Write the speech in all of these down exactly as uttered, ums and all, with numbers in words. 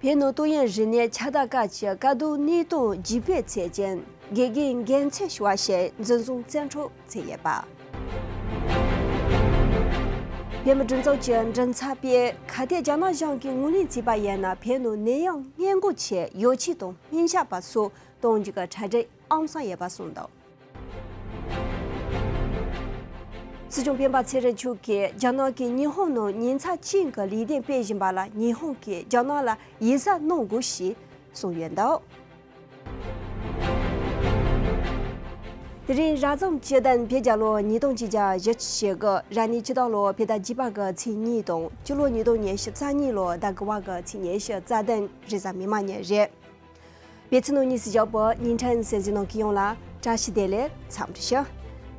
བོད་ནང་ཏུའུ་ཡོན་རིག་གནས་ཁྱབ་བརྡལ་ཁག་གི་དཀའ་སྡུག་གནས་སྟངས་བརྗེ་སྤེལ་ཚད་ཅན་དགེ་རྒན་འགན་འཛིན་ཞུ་བ་ཞིག་འཛིན་བཟུང་བཙན་འཕྲོག་བྱས་ཡོད་པ། བོད་མི་སྒྲིག་འཛུགས་ཀྱི་མགྲིན་ཚབ་པས་གལ་ཏེ་རྒྱ་ནག་གཞུང་གིས་ངོས་ལེན་བྱས་པ་ཡིན་ན། བོད་ནང་ནད་ཡམས་སྔོན་འགོག་ཆེད་ཡོ་བྱད་དང་སྨན་ཞབས་པ་སོགས་གཏོང་རྒྱུ་གི་གྲ་སྒྲིག་ཨང་སང་ཡོད་པ་གསུངས་འདུག། སྲིད་སྐྱོང་སྤེན་པ་ཚེ་རིང་མཆོག་གིས་རྒྱ་ནག་གིས་ཉི་ཧོང་ནང་ཉེན་ཚབས་ཅན་གྱི་ལས་དོན་སྤེལ་བཞིན་པ་ལ་ཉི་ཧོང་གིས་རྒྱ་ནག་ལ་ཡིད་གཟབ་གནང་དགོས་ཞེས་གསུངས་ཡོད་འདུག། དེ་རིང་རབ་བྱུང་སྤྱི་ཟླ་བརྒྱད་པའི་ལོ་ཉིས་སྟོང་ཆིག་བརྒྱ་བཞི་བཅུ་ཞེ་དགུ། རབ་གནས་སྤྱི་ཟླ་ལོ་བོད་ཟླ་བརྒྱད་པ་གི་ཚེས་གཉིས་དང་། སྤྱི་ལོ་ཉིས་སྟོང་ཉི་ཤུ་རྩ་གཉིས་ལོ་ཟླ་དགུ་པ་གི་ཚེས་ཉི་ཤུ་རྩ་བདུན་རེས་གཟའ་མིག་དམར་ཉིན་རེད། བོད་ཕྱི་ནང་གཉིས་སུ་བཞག་པའི་ཉིན་ཕྲན་གསན་གཟིགས་གནང་མཁན་ཡོངས་ལ་བཀྲ་ཤིས་བདེ་ལེགས། འཚམས་འདྲི་ཞུ།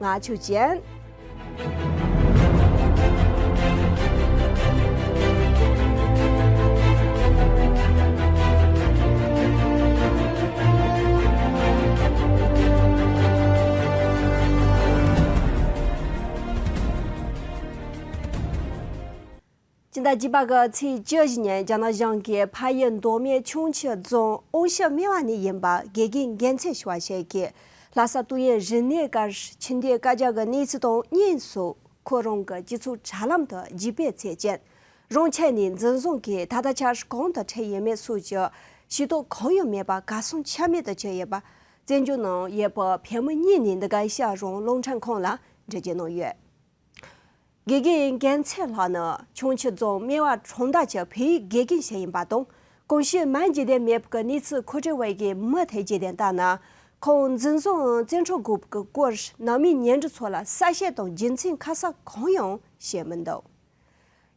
ང་ཆོས་ཅན། སྤྱི་ཟླ་བརྒྱད་པ་གི་ཚེས་བཅུ་བཞི་ཉིན་རྒྱ་ནག་གཞུང་གིས་ཕ་ཡུལ་མདོ་སྨད་ཁྱུང་མཆུ་རྫོང་ཨོང་ཤི་སྨད་བ་ནས་ཡིན་པ་དགེ་རྒན་འགན་འཛིན་ཞུ་བ་ཞིག་གིས་ལྷ་ས་ཏུའུ་ཡོན་རིག་གནས་སྒར་ཕྱི་འཐེན་བཀའ་རྒྱ་གི་གནས་ཚུལ་དང་བརྙན་སོགས་ཁོ་རང་གི་སྤྱི་ཚོགས་དྲ་ལམ་དུ་བརྗེ་སྤེལ་བྱས་རྐྱེན། རང་ཆས་ནས་འཛིན་བཟུང་གིས་ད་ལྟ་ཆར་གང་དུ་ཁྲིད་ཡོད་མེད་སོགས་ཀྱི་ཤེས་རྟོགས་གང་ཡང་མེད་པར་གར་སོང་ཆ་མེད་དུ་གྱུར་ཡོད་པ། བཙན་བྱོལ་ནང་ཡོད་པའི་བོད་མི་གཉིས་ནས་འདི་ག་ཨེ་ཤ་ཡ་རང་དབང་རླུང་འཕྲིན་ཁང་ལ་འགྲེལ་བརྗོད་གནང་ཡོད། དགེ་རྒན་འགན་འཛིན་ལགས་ནི་ཁྱུང་མཆུ་རྫོང་སྨད་བ་ཁྲོམ་བདག་གི་བོད་ཡིག་དགེ་རྒན་ཞིག་ཡིན་པ་དང་། གོང་ཞུས་མིང་བརྗོད་དོན་མེད་པའི་གནས་ཚུལ་མཁོ་སྤྲོད་པ་ཡི་མི་དེས་བརྗོད་དོན་ལྟར་ན། ཁོང་འཛིན་བཟུང་བཙན་འཕྲོག་དགོས་པའི་སྐོར་ནང་མིའི་ཉེ་འབྲེལ་ཚོ་ལ་གསལ་བཤད་དང་རྒྱུ་མཚན་ཁ་གསལ་གང་ཡང་བཤད་མི་འདུག།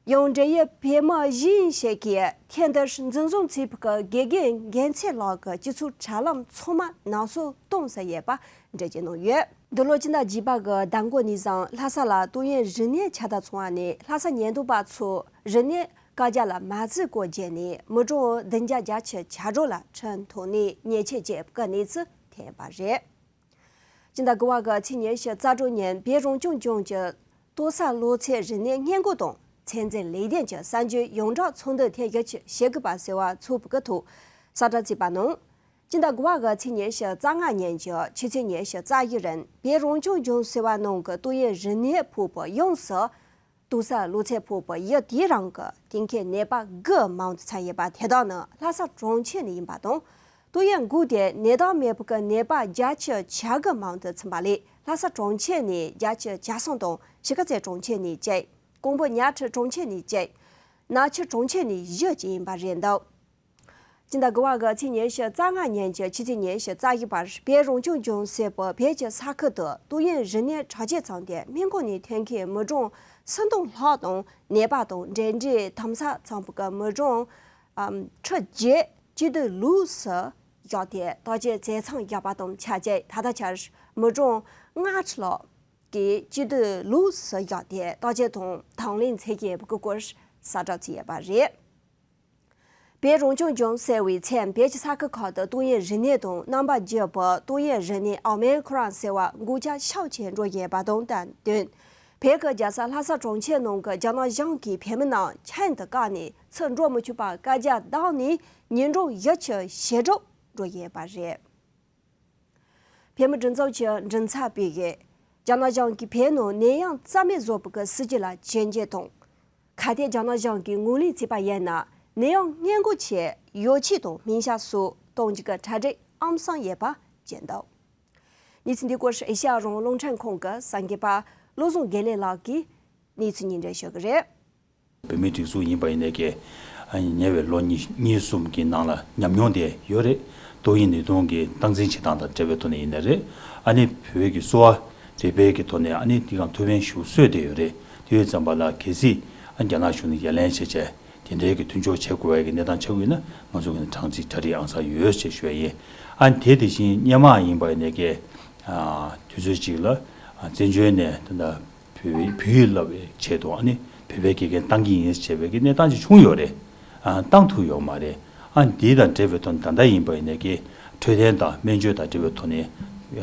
ཡང་འབྲེལ་ཡོད་བོད་མི་གཞན་ཞིག་གིས་ཐེངས་འདིར་འཛིན་བཟུང་བྱས་པའི་དགེ་རྒན་འགན་འཛིན་ལགས་ཀྱི་སྤྱི་ཚོགས་དྲ་ལམ་ཚང་མ་ནང་སོ་གཏོང་ཟིན་ཡོད་པ་འགྲེལ་བརྗོད་གནང་ཡོད། འདི་ལོ་སྤྱི་ཟླ་བརྒྱད་པ་གི་ཟླ་མགོ་ནས་བཟུང་ལྷ་ས་ལ་ཏུའུ་ཡོན་རིག་གནས་ཁྱབ་བརྡལ་ཚོགས་པ་ནས་ལྷ་ས་ཉེན་རྟོག་པ་ཚོས་རིག་གནས་བཀའ་རྒྱ་ལ་མ་བརྩི་སྐོར་བརྗོད་ནས་མི་གྲངས་བདུན་བརྒྱ་བརྒྱད་ཅུ་གྱ་དྲུག་ལ་ཁྲིམས་ཐོག་ནས་ཉེས་ཆད་བཅད་པའི་གནས་ཚུལ་ཐོན་པ་རེད། སྤྱི་ཟླ་དགུ་པ་གི་ཚེས་ཉི་ཤུ་རྩ་དྲུག་ཉིན་བོད་རང་སྐྱོང་ལྗོངས་ཀྱི་ཏོག་གསར་གློ་ཚད་རིག་གནས་སྔོན་འགོག་དང་ཚད་འཛིན་ལས་དོན་གྱི་གསར་འགྱུར་ཡོངས་གྲགས་ཚོགས་འདུ་ཐེངས་བཞི་བཅུ་ཞེ་དགུ་པ་ཟེར་བ་ཚོགས་པའི་ཐོག་གསལ་བསྒྲགས་བྱས་པ་ནང་། སྤྱི་ཟླ་དགུ་པ་གི་ཚེས་ཉི་ཤུ་རྩ་ལྔ་ཉིན་གྱི་ཆུ་ཚོད་ཉི་ཤུ་རྩ་བཞི་རིང་བོད་རང་སྐྱོང་ལྗོངས་ཟེར་བ་ནང་གི་ཏུའུ་ཡོན་རིག་གནས་ཕོགས་པའི་ཡོངས་སུ། ཏོག་གསར་གློ་ཚད་ཕོག་པའི་ཡུལ་དེའི་རང་གི་གཏན་འཁེལ་ནད་པ་དགུའི་མིང་དུ་ཚང་ཡོད་པ་དེ་དག་ནི་ལྷ་ས་གྲོང་ཁྱེར་ནས་ཡིན་པ་དང་། ཏུའུ་ཡོན་དགོས་དེ་ནད་རྟགས་མེད་པའི་ནད་པ་བརྒྱད་ཅུ་གྱ་དགུ་མིང་དུ་ཚང་པ་ལས་ལྷ་ས་གྲོང་ཁྱེར་ནས་བརྒྱད་ཅུ་གྱ་གསུམ་དང་། གཞིས་ཀ་རྩེ་གྲོང་ཁྱེར་ནས་གཅིག། ཀོང་པོ་ཉལ་ཁྲི་གྲོང་ཁྱེར་ནས་གཅིག། ནག་ཆུ་གྲོང་ཁྱེར་ནས་བཞི་བཅས་ཡིན་པ་རེད་འདུག། སྤྱི་ཟླ་དགུ་པ་གི་ཚེས་ཉི་ཤུ་རྩ་ལྔ་ཉིན་གྱི་ཆུ་ཚོད་ཉི་ཤུ་རྩ་བཞི་བར་བོད་རང་སྐྱོང་ལྗོངས་ཟེར་བའི་བོད་ཀྱི་ས་ཁུལ་དུ་ཏུའུ་ཡོན་རིག་གནས་དྲག་ཆས་ཚང་སྟེ་སྨན་ཁང་ནས་ཐོན་མཁན་མི་གྲངས་སུམ་སྟོང་ལྷག་དང་ནད་པ་དང་འབྲེལ་འདྲིས་དམ་ཟབ་ཚང་པའི་མི་གྲངས་ཁྲི་བརྒྱད་སྐྱིད་སྡུག་ལུགས་སུ་བཞག་སྟེ་བརྟག་དཔྱད་ཟས་ཚང་བཞག་པ་དང་ཆབས་ཅིག་ད་ལྟ་ཆར་མི་གྲངས་ལྔ་ཁྲི་ལྷག་གིས་སྐྱིད་སྡུག་ལུགས་སུ་བཞག་སྟེ་བརྟག་དཔྱད་དང་དང་ལེན་མཛད་ཀྱི་ཡོད་པའི་སྐོར་གསལ་བསྒྲགས་བྱས་ཡོད་པ་རེད། བོད་རང་སྐྱོང་ལྗོངས་ཟེར་བའི་མཚན་བོད་ཀྱི་ས་ཁུལ་ཁག་ཏུ་ཏོག་དབྱིབས་རིམས་ནད་དང་རྣམ་པ་བརྒྱུད་པའི་ཏོག་དབྱིབས་རིམས་ནད་ཨོ་མི་ཁོ་རོན་ཟེར་བ་འགོས་ཁྱབ་ཤུགས་ཆེ་འགྲོ་བཞིན་པ་དང་བསྟུན། བོད་ཀྱི་རྒྱལ་ས་ལྷ་ས་གྲོང་ཁྱེར་ནང་གི་རྒྱ་ནག་གཞུང་གིས་བོད་མི་རྣམས་ཁྱིམ་དུ་བཀག་ནས་ཕྱིར་འགྲོ་མི་ཆོག་པ་བཀའ་རྒྱ་བཏང་ནས་ཉིན་གྲངས་བཞི་བཅུ་ཞེ་དྲུག་འགྲོ་བཞིན་པ་རེད། བོད་མི་སྒྲིག་འཛུགས་ཀྱི་མགྲིན་ཚབ་པས། རྒྱ་ནག་གཞུང་གིས་བོད་ནང་ནད་ཡམས་རྩ་མེད་བཟོ་བའི་སྲིད་ཇུས་ལ་ཇེ་མགྱོགས་དང་། གལ་ཏེ་རྒྱ་ནག་གཞུང་གིས་ངོས་ལེན་བྱས་པ་ཡིན་ན། ནད་ཡམས་སྔོན་འགོག་ཆེད་ཡོ་བྱད་དང་སྨན་ཞབས་སོགས་གཏོང་རྒྱུ་གི་གྲ་སྒྲིག་ཨང་སང་ཡོད་པ་བརྗོད་འདུག། གནས་ཚུལ་འདི་སྐོར་ཨེ་ཤ་ཡ་རང་དབང་རླུང་འཕྲིན་ཁང་གི་གསར་འགོད་པ་བློ་བཟང་དགེ་ལེགས་ལགས་ཀྱིས་གནས་ཚུལ་སྙན་སྒྲོན་ཞུ་གི་རེད། བོད་མིའི་སྒྲིག་འཛུགས་ཡིན་པ་ཡིན་ནའི་ཀྱི། ཨ་ནི་ཉེ་བའི་ལོ་གཉིས་གཉིས་གསུམ་གྱི་ནང་ལ་ཉམས་མྱོང་དེ་ཡོད་རེད། ཏོག་དབྱིབས་ནད་དུག་གི་སྟངས་འཛིན་བྱེད་སྟངས་དང་འབྲེལ་བའི་ཐོག་ནས་ཡིན་ནའི་རེད། ཨ་ནི་བོད་ཀྱི་གསོ་བ་རིག་པའི་གི་ཐོག་ནས་ཨ་ནི་དེ་གང་ཐུགས་ཕན་ཞུ་སྲོལ་དེ་ཡོད་རེད། དེ་ཡོད་ཙམ་པ་ལ་གལ་སྲིད་ཨ་རྒྱ་ནག་གཞུང་ནས་ཡ་ལན་བྱས་བྱས་དེ་འདྲའི་གི་མཐུན་སྦྱོར་བྱེད་དགོས་པའི་གི་གནས་སྟངས་ཆགས་ཀྱི་ཡོད་ན་ང་ཚོ་གི་ནས་གྲངས་གཅིག་གྲ་སྒྲིག་ཨང་སང་ཡོད་ཅེས་ཞུ་ཡ་ཡིན། ཨ་ནི་དེ་དེ་བཞིན་སྔོན་མ་ཡིན་པ་ཡིན་ནའི་ཀྱི། ཨ་དུས་ཚོད་ཅིག་ལ་ཨ་བཙན་བྱོལ་ནས་ད་ལྟ། བོད་བོད་ཡིག་བསླབ་པའི་ཆེད་དུ་ཨ་ནི་བོད་པའི་དགེ་རྒན་བཏང་གི་ཡིན་ཞེས་པའི་གི་གནས་སྟངས་ཅིག་བྱུང་ཡོད་རེད། ཨ་བཏང་ཐུབ་ཡོད་མ་རེད། ཨ་འདི་དང་འབྲེལ་བའི་ཐོག་ནས་ད་ལྟ་ཡིན་པ་ཡིན་ནའི་གི་འཕྲོད་བསྟེན་དང་སྨན་བཅོས་དང་འབྲེལ་བའི་ཐོག་ནས་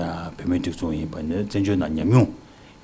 ཨ་བོད་མིའི་སྒྲིག་འཛུགས་ཡིན་པ་ནས་བཙན་བྱོལ་ནང་ཉམས་མྱོང་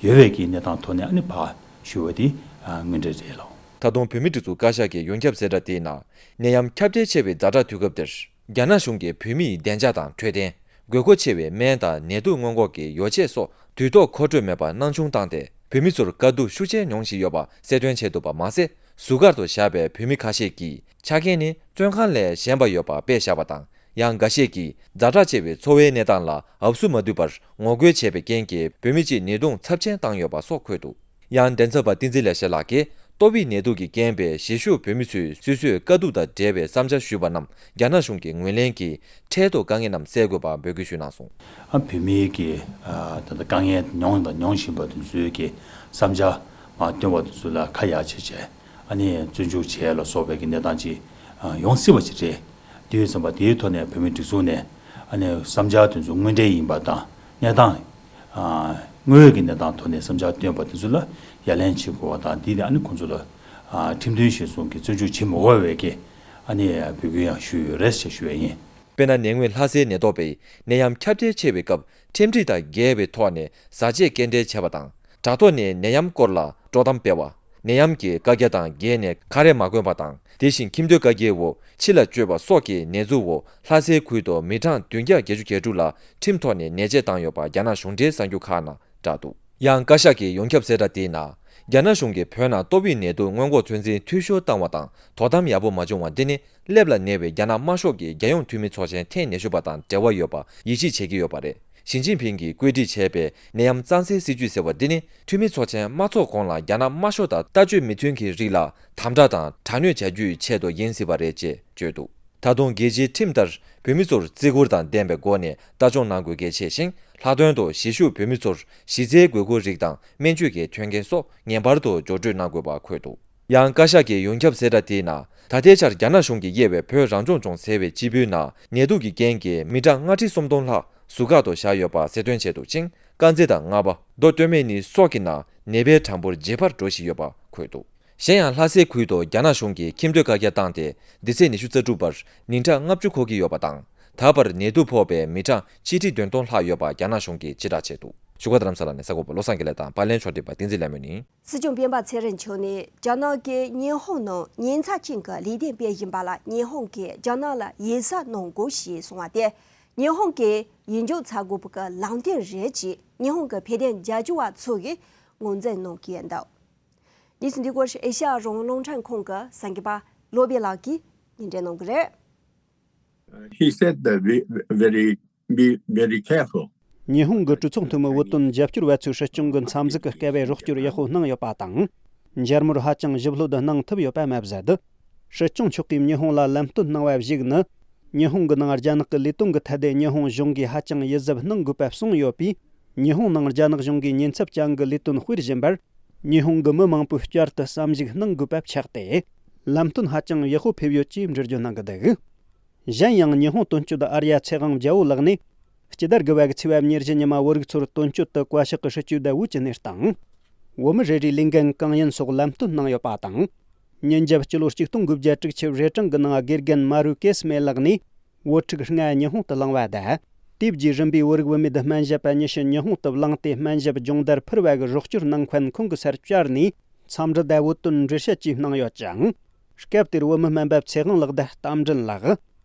ཡོད་པའི་གི་གནས་སྟངས་ཐོག་ནས་ཨ་ནི་ཕར་ཞུ་བ་དེ་ཨ་དངོས་འབྲེལ་རེད་ལགས། ད་དུང་བོད་མིའི་སྒྲིག་འཛུགས་བཀའ་ཤག་གི་ཡོངས་ཁྱབ་གསལ་བསྒྲགས་དེའི་ནང་། ནད་ཡམས་ཁྱབ་གདལ་ཆེ་བའི་ཛ་དྲག་དུས་སྐབས་འདིར། རྒྱ་ནག་གཞུང་གིས་བོད་མིའི་བདེ་འཇགས་དང་འཕྲོད་བསྟེན། དགོས་མཁོ་ཆེ་བའི་སྨན་དང་ནད་དུག་སྔོན་འགོག་གི་ཡོ་བྱད་སོགས་དུས་ཐོག་མཁོ་སྤྲོད་མེད་པར་སྣང་ཆུང་བཏང་སྟེ། བོད་མི་ཚོར་དཀའ་སྡུག་ཤུགས་ཆེ་མྱོང་བཞིན་ཡོད་པ་གསལ་སྟོན་བྱས་འདུག་པ་མ་ཟད། ཟུར་བཀག་ཏུ་བཞག་པའི་བོད་མི་ཁ་ཤས་ཀྱིས་ཆ་རྐྱེན་ནི་བཙོན་ཁང་ལས་ཞན་པ་ཡོད་པ་དཔེ་བཞག་པ་དང་། ཡང་འགའ་ཤས་ཀྱིས་ཛ་དྲག་ཆེ་བའི་འཚོ་བའི་གནས་སྟངས་ལ་ཨབ་སུ་མ་བསྡུས་པར་ངོ་རྒོལ་བྱས་པའི་རྐྱེན་གྱིས་བོད་མི་གཅིག་ནད་དུག་ཚབས་ཆེན་བཏང་ཡོད་པ་སོགས་འཁོད་འདུག། ཡང་མགྲིན་ཚབ་པ་བསྟན་འཛིན་ལེགས་བཤད་ལགས་ཀྱིས་ཏོག་དབྱིབས་ནད་དུག་གིས་རྐྱེན་པས་གཞིས་བཞུགས་བོད་མི་ཚོས་སོ་སོའི་དཀའ་སྡུག་དང་འབྲེལ་བའི་བསམ་འཆར་ཞུས་པ་རྣམས་རྒྱ་ནག་གཞུང་གིས་ངོས་ལེན་གྱིས་འཕྲལ་དུ་དཀའ་ངལ་རྣམས་སེལ་དགོས་པ་འབོད་སྐུལ་ཞུས་གནང་སོང་། ཨ། བོད་མིའི་གི། ཨ། ད་ལྟ་དཀའ་ངལ་མྱོང་དང་མྱོང་བཞིན་པ་དེ་ཚོའི་གི་བསམ་འཆར་མར་བཏོན་པ་དེ་ཚོ་ལ་ཁ་ཡ་བྱས་བྱས། ཨ་ནི་བཙོན་འཇུག་བྱས་ལ་སོགས་པའི་གི་གནས་སྟངས་ཅིག་ཨ། ཡོང་སྲིད་པ་ཅིག་རེད། དེ་ཡོད་ཙམ་པ་དེའི་ཐོག་ནས་བོད་མིའི་སྒྲིག་འཛུགས་ནས། ཨ་ནི་བསམ་འཆར་དེ་ཚོ་དངོས་འབྲེལ་ཡིན་པ་དང་གནས་སྟངས། ཨ། དངོས་ཡོད་ཀྱི་གནས་སྟངས་ཐོག་ནས་བསམ་འཆར་བཏོན་པ་དེ་ཚོ་ལ་ཡ་ལན་བྱེད་དགོས་པ་དང་། འདི་ནི་ཨ་ནི་ཁོང་ཚོ་ལ། ཨ། ཁྲིམས་མཐུན་གཞིར་བཟུང་གི་བཙོན་འཇུག་བྱེད་མི་དགོས་པའི་གི། ཨ་ནི་འབོད་སྐུལ་ཡང་ཞུས་ཡོད་རེད་ཅེས་ཞུ་ཡས་ཡིན། དཔེར་ན། ནད་ངོས་ལྷ་སའི་ནད་ཐོག་པས་ནད་ཡམས་ཁྱབ་གདལ་ཆེ་བའི་སྐབས་ཁྲིམས་སྒྲིག་དང་འགལ་བའི་ཐོག་ནས་བཟའ་ཆས་སྐྱེལ་འདྲེན་བྱས་པ་དང་། དྲ་ཐོག་ནས་ནད་ཡམས་སྐོར་ལ་དཀྲོག་གཏམ་སྤེལ་བ། ནད་ཡམས་ཀྱི་བཀའ་རྒྱ་དང་འགལ་ནས་ཁ་རས་མ་གོན་པ་དང་། དེ་བཞིན་ཁྱིམ་སྡོད་བཀའ་རྒྱའི་འོག་ཕྱི་ལ་བསྐྱོད་པ་སོགས་ཀྱི་ནད་འཛུགས་འོག་ལྷ་སའི་ཁུལ་དུ་མི་གྲངས་བདུན་བརྒྱ་བརྒྱད་ཅུ་གྱ་དྲུག་ལ་ཁྲིམས་ཐོག་ནས་ནད་དཔྱད་བཏང་ཡོད་པ་རྒྱ་ནག་གཞུང་འབྲེལ་གསར་འགྱུར་ཁག་ནང་བསྒྲགས་འདུག། ཡང་བཀའ་ཤག་གི་ཡོངས་ཁྱབ་གསལ་བསྒྲགས་དེའི་ནང་། རྒྱ་ནག་གཞུང་གིས་བོད་ནང་ཏོག་དབྱིབས་ནད་དུག་སྔོན་འགོག་ཚོད་འཛིན་འཐུས་ཤོར་བཏང་བ་དང་། དོ་དམ་ཡག་པོ་མ་བྱུང་བ་འདི་ནི། སླེབས་ལ་ཉེ་བའི་རྒྱ་ནག་དམར་ཤོག་གི་རྒྱལ་ཡོངས་འཐུས་མི་ཚོགས་ཆེན་ཐེངས་ཉི་ཤུ་པ་དང་འབྲེལ་བ་ཡོད་པ་ཡིད་ཆེས་བྱེད་ཀྱི་ཡོད་པ་རེད། ཞི་ཅིན་ཕིང་གིས་བཀོད་སྒྲིག་བྱས་པའི་ནད་ཡམས་གཙང་སེལ་སྲིད་ཇུས་ཟེར་བ་འདི་ནི། འཐུས་མི་ཚོགས་ཆེན་མ་ཚོགས་གོང་ལ་རྒྱ་ནག་དམར་ཤོག་དང་ལྟ་སྤྱོད་མི་མཐུན་གྱི་རིགས་ལ་དམ་དྲག་དང་དྲག་གནོན་བྱ་རྒྱུའི་ཆེད་དུ་ཡིན་སྲིད་པ་རེད་ཅེས་བརྗོད་འདུག། ད་དུང་རྒྱལ་སྤྱིའི་ཁྲིམས་ལྟར་བོད་མི་ཚོར་བརྩི་བཀུར་དང་ལྡན་པའི་སྒོ་ནས་ལྟ་སྐྱོང་གནང་དགོས་གལ་ཆེ་ཞིང་། ལྷག་དོན་དུ་གཞིས་བཞུགས་བོད་མི་ཚོར་གཞི་རྩའི་དགོས་མཁོའི་རིགས་དང་སྨན་བཅོས་ཀྱི་མཐུན་རྐྱེན་སོགས་ངེས་པར་དུ་འཇོག་སྤྲོད་གནང་དགོས་པ་འཁོད་འདུག། ཡང་བཀའ་ཤག་གི་ཡོངས་ཁྱབ་གསལ་བསྒྲགས་དེའི་ནང་། ད་ལྟའི་ཆར་རྒྱ་ནག་གཞུང་གིས་དབྱེ་བའི་བོད་རང་སྐྱོང་ལྗོངས་ཟེར་བའི་སྤྱི་པའི་ནང་ནད་དུག་གི་རྐྱེན་གྱིས་མི་གྲངས་ལྔ་ཁྲི་སུམ་སྟོང་ལྷག་ཟུར་བཀག་ཏུ་བཞག་ཡོད་པ་གསལ་སྟོན་བྱས་འདུག་ཅིང་། དཀར་མཛེས་དང་རྔ་པ། མདོ་སྟོད་སྨད་གཉིས་སོགས་ཀྱི་ནང་ནད་པའི་གྲངས་འབོར་ཇེ་འཕར་འགྲོ་བཞིན་ཡོད་པ་འཁོད་འདུག། གཞན་ཡང་། ལྷ་སའི་ཁུལ་དུ་རྒྱ་ནག་གཞུང་གིས་ཁྱིམ་སྡོད་བཀའ་རྒྱ་བཏང་སྟེ། འདི་ཚེས་ཉི་ཤུ་རྩ་དྲུག་བར་ཉིན་གྲངས་ལྔ་བཅུ་འཁོར་གྱི་ཡོད་པ་དང་། ད་བར་ནད་དུག་ཕོག་པའི་མི་གྲངས་ཆིག་ཁྲི་བདུན་སྟོང་ལྷག་ཡོད་པ་རྒྱ་ནག་གཞུང་གིས་ཕྱིར་བསྒྲགས་བྱས་འདུག། བཞུགས་སྒར་རྡ་རམ་ས་ལ་ནས་གསར་འགོད་པ་བློ་བཟང་དགེ་ལེགས་དང་། པར་ལེན་ཕྱོགས་སྒྲིག་པ་བསྟན་འཛིན་ལྷ་མོ་ནི། སྲིད་སྐྱོང་སྤེན་པ་ཚེ་རིང་མཆོག་ནས་རྒྱ་ནག་གིས་ཉི་ཧོང་ནང་ཉེན་ཚབས་ཅན་གྱི་ལས་དོན་སྤེལ་བཞིན་པ་ལ་ཉི་ཧོང་གིས་རྒྱ་ནག་ལ་ཡིད་གཟབ་གནང་དགོས་ཞེས་གསུངས་པ་དེ། ཉི་ཧོང་གིས་ཡིད་འཇོག་བྱ་དགོས་པའི་ལམ་སྟོན་རེད་ཅེས་ཉི་ཧོང་གི་བོད་དོན་རྒྱབ་སྐྱོར་བ་ཚོ་གིས་ངོས་འཛིན་གནང་གི་ཡོད་འདུག། གནས་ཚུལ་འདི་སྐོར་ཨེ་ཤ་ཡ་རང་དབང་རླུང་འཕྲིན་ཁང་གི་གསར་འགོད་པ་བློ་བྷེ་ལགས་ཀྱིས་སྙན་སྒྲོན་གནང་གི་རེད། He said that we very be very careful. ཉི་ཧོང་གི་གྲོས་ཚོགས་འཐུས་མི་བོད་དོན་རྒྱབ་སྐྱོར་བ་ཚོས་སྲིད་སྐྱོང་གི་མཚམས་འཛུལ་གྱི་སྐབས་རོགས་སྐྱོར་ཡག་པོ་གནང་ཡོད་པ་དང་། འཇར་མོར་ཧ་ཅང་ཞིབ་ལྷོད་གནང་ཐུབ་ཡོད་པ་མ་ཟད། སྲིད་སྐྱོང་མཆོག་གིས་ཉི་ཧོང་ལ་ལམ་སྟོན་གནང་བ་ཞིག་ནི། ཉི་ཧོང་གི་ནང་རྒྱ་ནག་གི་ལས་དོན་གྱི་ཐད་དུ་ཉི་ཧོང་གཞུང་གིས་ཧ་ཅང་ཡིད་གཟབ་གནང་དགོས་པ་གསུངས་ཡོད་པས། ཉི་ཧོང་ནང་རྒྱ་ནག་གཞུང་གིས་ཉེན་ཚབས་ཅན་གྱི་ལས་དོན་སྤེལ་བཞིན་པར། ཉི་ཧོང་གི་མི་མང་པོས་བསྐྱར་དུ་བསམ་གཞིག་གནང་དགོས་པ་ཆགས་ཏེ། ལམ་སྟོན་ཧ་ཅང་ཡག་པོ་ཕེབས་ཡོད་ཅེས་འགྲེལ་བརྗོད་གནང་གི་འདུག། གཞན་ཡང་། ཉི་ཧོང་དོན་གཅོད་ཨར་ཡ་ཚེ་དབང་རྒྱལ་པོ་ལགས་ནས། སྤྱི་ཟླ་དགུ་པ་གི་ཚེས་པ་ཉེར་བཞི་ཉི་མ་བོད་རིགས་ཚོར་དོན་གཅོད་དུ་བཀའ་ཤག་གི་སྲིད་ཇུས་དང་བོད་ཀྱི་གནས་སྟངས། བོད་མི་རེ་རེའི་ལས་འགན་གང་ཡིན་སོགས་ལམ་སྟོན་གནང་ཡོད་པ་དང་། ཉིན་རྒྱབ་སྤྱི་ལོ་ཆིག་སྟོང་དགུ་བརྒྱ་དྲུག་ཅུ་རེ་གྲངས་ཀྱི་ནང་དགེ་རྒན་མ་རུ་ཀེ་སི་མེ་ལགས་ནས་བོད་ཕྲུག་ལྔ་ཉི་ཧོང་དུ་བླངས་པ་དང་། དེའི་རྗེས་རིམ་པས་བོད་རིགས་བུད་མེད་སྨན་ཞབས་པ་ཉི་ཤུ་ཉི་ཧོང་དུ་བླངས་ཏེ་སྨན་ཞབས་སྦྱོང་བརྡར་ཕུལ་བ་གི་རོགས་སྐྱོར་གནང་མཁན་ཁོང་གི་སར་བཅར་ནས་འཚམས་འདྲི་དང་བོད་དོན་འགྲེལ་བཤད་བཅས་གནང་ཡོད་ཅིང་། སྐབས་དེར་བོད་མི་སྨན་པ་ཚེ་དབང་ལགས་དང་རྟ་མགྲིན་ལགས།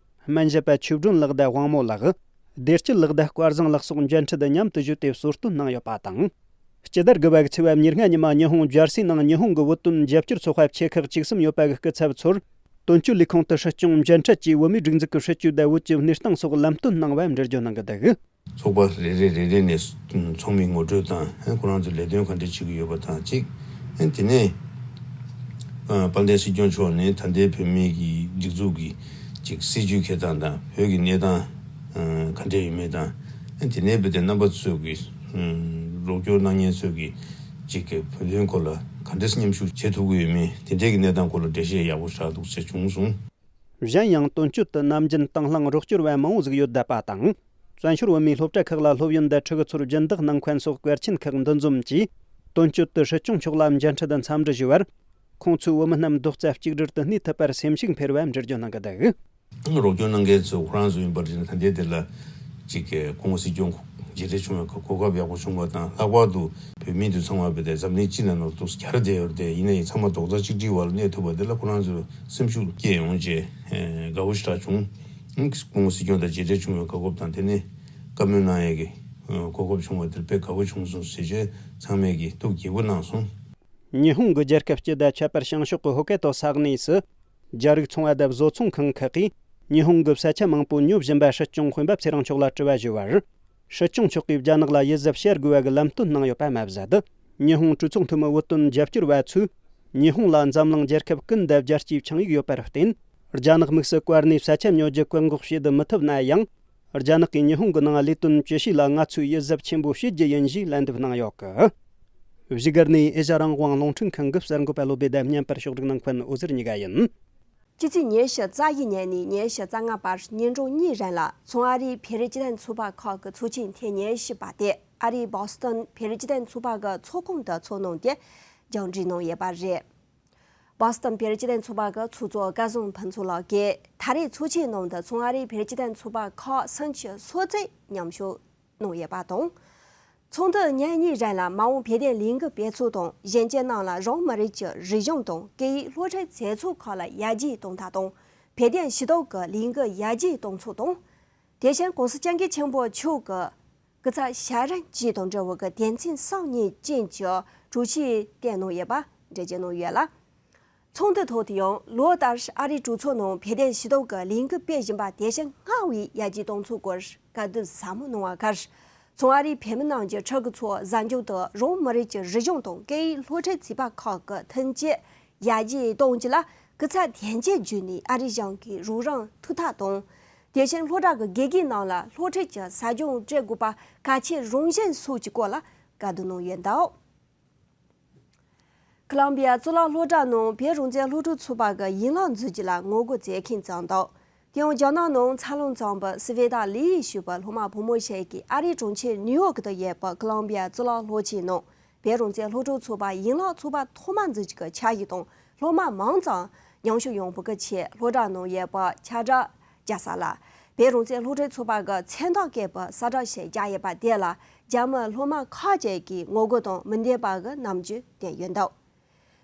སྨན་ཞབས་པ་ཆོས་སྒྲོན་ལགས་དང་དབང་མོ་ལགས། བདེ་སྐྱིད་ལགས་དང་སྐལ་བཟང་ལགས་སོགས་མཇལ་འཕྲད་དུ་མཉམ་དུ་བཞུགས་ཏེ་གསོལ་སྟོན་གནང་ཡོད་པ་དང་། སྤྱི་ཟླ་དགུ་པ་གི་ཚེས་པ་ཉེར་ལྔ་ཉི་མ་ཉི་ཧོང་ཇར་སིའི་ནང་ཉི་ཧོང་གི་བོད་དོན་རྒྱབ་སྐྱོར་ཚོགས་པ་ཆེ་ཁག་བཅུ་གསུམ་ཡོད་པ་གི་སྐུ་ཚབ་ཚོར། དོན་གཅོད་ལས་ཁུངས་དུ་སྲིད་སྐྱོང་མཇལ་འཕྲད་ཀྱིས་བོད་མིའི་སྒྲིག་འཛུགས་ཀྱི་སྲིད་ཇུས་དང་བོད་ཀྱི་གནས་སྟངས་སོགས་ལམ་སྟོན་གནང་བ་འགྲེལ་བརྗོད་གནང་གི་འདུག། ཚོགས་པ་རེ་རེ་རེ་རེ་ནས་ཚང་མས་ངོ་སྤྲོད་དང་། ཁོ་རང་ཚོས་ལས་དོན་ག་འདྲ་བྱེད་ཀྱི་ཡོད་པ་དང་གཅིག། དེ་ནས་དཔལ་ལྡན་སྲིད་སྐྱོང་མཆོག་ནས་ད་ལྟའི་བོད་མིའི་གི་སྒྲིག་འཛུགས་ཀྱི་ཅིག་སྲིད་ཇུས་འཁྱེར་སྟངས་དང་བོད་ཀྱི་གནས་སྟངས་ག་འདྲ་ཡོད་མེད་དང་། དེ་ནས་བོད་དོན་རྣམ་པ་ཚོས་ཀྱི་རོགས་སྐྱོར་གནང་མཁན་ཚོས་ཀྱི་ཅིག་གི་བོད་དོན་སྐོར་ལ་ག་འདྲ་མཉམ་ཞུགས་བྱེད་ཐུབ་ཀྱི་ཡོད་མེད། དེ་འདྲའི་གི་གནས་སྟངས་སྐོར་ལ་འགྲེལ་བཤད་ཡག་པོ་ཞིག་འདུག་ཅེས་བྱུང་སོང་། གཞན་ཡང་། དོན་གཅོད་དུ་ནམ་རྒྱུན་དང་བླངས་རོགས་སྐྱོར་བ་མང་བོ་ཟིག་ཡོད་བསྡད་པ་དང་། བཙན་བྱོལ་བོད་མིའི་སློབ་གྲྭ་ཁག་ལ་སློབ་ཡོན་དང་ཕྲུ་གུ་ཚོར་སྦྱིན་བདག་གནང་མཁན་སོགས་གལ་ཆེན་ཁག་འདུ་འཛོམས་ཀྱིས། དོན་གཅོད་དུ་སྲིད་སྐྱོང་མཆོག་ལ་མཇལ་འཕྲད་དང་འཚམས་འདྲི་ཞུས་པར། ཁོང་ཚོས་བོད་མི་རྣམས་རྡོག་རྩ་གཅིག་སྒྲིལ་དུ་གནས་ཐུབ་པར་སེམས་ཤུགས་འཕེར་བ་འགྲེལ་བརྗོད་གནང་གི་འདུག། རོགས་སྐྱོར་གནང་མཁན་ཚོས་ཁོ་རང་ཚོ་ཡིན་པར་བྱས་ན་ད་ལྟའི་དེ་ལ་ཅིག་གི་ཁོང་སྲིད་སྐྱོང་ མཇལ་འཕྲད་བྱུང་བའི་གོ་སྐབས་ཡག་པོ་བྱུང་བ་དང་། ལྷག་པར་དུ་བོད་མི་དེ་ཚང་མ་བོད་དེ་འཛམ་གླིང་སྤྱི་ནང་ལ་ཏོག་ཙམ་གྱར་བསྡད་ཡོད་རེད་དེ། ཡིན་ན་ཡང་ཚང་མ་རྡོག་རྩ་གཅིག་སྒྲིལ་བ་ལ་གནས་ཐུབ་པ་དེ་ལ་ཁོ་རང་ཚོར་སེམས་ཤུགས་སྐྱེད་ཡོང་བྱས་དགའ་བོ་ཞེ་དྲག་བྱུང་། སྐུ་ངོ་སྲིད་སྐྱོང་དང་མཇལ་འཕྲད་བྱུང་བའི་གོ་སྐབས་དང་། དེ་ནས་བཀའ་མོལ་གནང་ཡས་ཀྱི་གོ་སྐབས་བྱུང་བ་དེར་དཔེ་དགའ་བོ་བྱུང་སོང་ཟེར་བྱས་ཚང་མས་ཀྱི་ཐུགས་དགྱེས་པོ་གནང་སོང་། ཉི་ཧོང་གི་རྒྱལ་ཁབ་སྤྱི་དང་ཁྱད་པར་བྱང་ཕྱོགས་ཀྱི་ཧོ་ཀའི་ཏོ་ས་གནས་སུ། རྒྱ་རིགས་ཚོང་བ་དང་བཟོ་ཚོང་ཁང་ཁག་གིས་ཉི་ཧོང་གི་ས་ཆ་མང་པོ་ཉོ་བཞིན་པ་སྲིད་སྐྱོང་དཔོན་པོ་ཚེ་རིང་མཆོག་ལ་དྲི་བ་ཞུས་པར། སྲིད་སྐྱོང་མཆོག་གིས་རྒྱ་ནག་ལ་ཡིད་གཟབ་བྱེད་དགོས་པ་གི་ལམ་སྟོན་གནང་ཡོད་པ་མ་ཟད། ཉི་ཧོང་གྲོས་ཚོགས་འཐུས་མི་བོད་དོན་རྒྱབ་སྐྱོར་བ་ཚོས་ཉི་ཧོང་ལ་འཛམ་གླིང་རྒྱལ་ཁབ་ཀུན་དང་རྒྱལ་སྤྱིའི་ཆིངས་ཡིག་ཡོད་པར་བརྟེན། རྒྱ་ནག་དམིགས་སུ་བཀར་ནས་ས་ཆ་ཉོ་རྒྱུ་བཀག་འགོག་བྱེད་མི་ཐུབ་ན་ཡང་། རྒྱ་ནག་གིས་ཉི་ཧོང་གི་ནང་ལས་དོན་ཇི་བྱས་ལ་ང་ཚོས་ཡིད་གཟབ་ཆེན་པོ་བྱེད་རྒྱུ་ཡིན་ཞེས་ལན་འདེབས་གནང་ཡོད་གི། བཞུགས་སྒར་ནས་ཨེ་ཤ་རང་དབང་རླུང་འཕྲིན་ཁང་གི་གསར་འགོད་པ་བློ་བདེ་དང་བརྙན་པར་ཕྱོགས་སྒྲིག་གནང་མཁན་འོད་ཟེར་གཉིས་ཀ་ཡིན། སྤྱི་ཚེས་ཉེར་བཞི་རྩ་བཞི་ཉིན་ནས་ཉེར་བཞི་རྩ་ལྔ་བར་ཉིན་གྲངས་གཉིས་རིང་ལ་མཚོ་ཨ་རིའི་བོད་རིགས་སྤྱི་མཐུན་ཚོགས་པ་ཁག་གི་ཚོགས་ཆེན་ཐེངས་ཉེར་བཞི་པ་དེ་ཨ་རིའི་བྷོ་སི་ཊོན་བོད་རིགས་སྤྱི་མཐུན་ཚོགས་པ་གི་ཚོགས་ཁང་དུ་ཚོགས་གནང་སྟེ་མཇུག་སྒྲིལ་གནང་ཡོད་པ་རེད། བྷོ་སི་ཊོན་བོད་རིགས་སྤྱི་མཐུན་ཚོགས་པ་གི་ཚོགས་གཙོ་སྐལ་བཟང་ཕུན་ཚོགས་ལགས་ཀྱིས་ད་རེས་ཚོགས་ཆེན་ནང་དུ་མཚོ་ཨ་རིའི་བོད་རིགས་སྤྱི་མཐུན་ཚོགས་པ་ཁག་སུམ་ཅུ་སོ་བརྒྱད་མཉམ་ཞུགས་གནང་ཡོད་པ་དང་། ཚོགས་འདུ་ཉིན་གཉིས་རིང་ལ་མ་འོངས་བོད་དོན་ལས་འགུལ་སྤེལ་ཚུལ་དང་། གཞོན་སྐྱེས་རྣམས་ལ་རང་མི་རིགས་ཀྱི་རིག་གཞུང་དང་སྐད་ཡིག་སློབ་ཁྲིད་མཛད་ཚུལ་ཁག་ལ་ཡར་རྒྱས་གཏོང་ཐབས་དང་། བོད་དོན་ཞུ་གཏུག་གི་ལས་འགུལ་ཡར་རྒྱས་གཏོང་ཚུལ་དང་། དེ་བཞིན་༸གོང་ས་༸སྐྱབས་མགོན་ཆེན་པོ་མཆོག་གི་སྐུ་ཚབ་ཞབས་རིམ་བཅུ་དང་འབྲེལ་བའི་དོན་ཚན་གསུམ་གཉིས་ཅན་གྱི་གྲོས་ཆོད་གཏན་གནང་ཡོད་པ་འགྲེལ་བརྗོད་གནང་ཡོད་ལ། ཚོགས་འདུའི་ཐོག་ཏུ་ཡང་ལོ་ལྟར་ཨ་རིའི་གྲོས་ཚོགས་ནང་བོད་དོན་ཞུ་གཏུག་གི་ལས་འགུལ་སྤེལ་བཞིན་པ་དེ་བཞིན་སྔར་བས་ཡར་རྒྱས་གཏོང་ཚུལ་སྐོར་བཀའ་བསྡུར་ཟབ་མོ་གནང་བ་ཁར། མཚོ་ཨ་རིའི་བོད་མི་རྣམས་ཀྱི་ཕྲུ་གུ་ཚོ་གཟའ་མཇུག་ཏུ་རང་མི་རིགས་ཀྱི་རིག་གཞུང་དང་སྐད་ཡིག་སློབ་ཁྲིད་བྱེད་པ་ཁག་གི་མཐུན་རྐྱེན་ཡར་རྒྱས་གཏོང་རྒྱུ་ལ་སྐུ་ཚབ་དོན་ཆེན་བརྒྱུད་ནས་ཨ་རིའི་གཞུང་གིས་རོགས་རམ་ཐུབ་ཐབས་དང་། དེ་བཞིན་སློབ་གྲྭ་གི་དགེ་རྒན་རྣམས་ལ་སློབ་ཁྲིད་ཀྱི་ཟབ་སྦྱོང་སྤྲད་དགོས་པ་གལ་ཆེ་རང་བཞིན་སོགས་ཀྱི་སྐོར་ལ་བཀའ་བསྡུར་གནང་ཡོད་འདུག། ཁོ་ལམ་བི་ཡ་གཙུག་ལག་སློབ་གྲྭ་ནང་བོད་རང་བཙན་སློབ་ཕྲུག་ཚོགས་པ་གི་ཡན་ལག་འཛུགས་རྒྱུ་ལ་ངོ་རྒོལ་མཛད་མཁན་བྱུང་འདུག། དེ་ཡང་རྒྱ་ནག་ནང་འཚར་ལོངས་བྱུང་བའི་སི་ཝེ་ཏཱ་ལི་ཞེས་པའི་སློབ་མ་བུ་མོ་ཞིག་གིས་ཨ་རིའི་གྲོང་ཁྱེར་ནིའུ་ཡོག་ཏུ་ཡོད་པའི་ཁོ་ལམ་བི་ཡ་གཙུག་ལག་སློབ་ཆེན་ནང་བོད་རང་བཙན་སློབ་ཕྲུག་ཚོགས་པ་ཡན་ལག་ཚོགས་པ་ཐོག་མ་འཛུགས་རྒྱུ་གི་འཆར་གཞི་དང་སློབ་མ་མང་ཙམ་མཉམ་ཞུགས་ཡོང་བའི་ཆེད་སློབ་གྲྭ་ནང་ཡོད་པའི་ཁྱབ་བསྒྲགས་རྒྱག་ས་ལ། བོད་རང་བཙན་སློབ་ཕྲུག་ཚོགས་པ་གི་མཚན་རྟགས་བཀོད་པའི་གསལ་བསྒྲགས་ཤིག་བརྒྱབ་ཡོད་པ་དེ་ལ་རྒྱ་མི་སློབ་མ་ཁག་ཅིག་གིས་ངོ་རྒོལ་དང་མི་འདོད་པ་གི་རྣམ་འགྱུར་བསྟན་ཡོད་འདུག།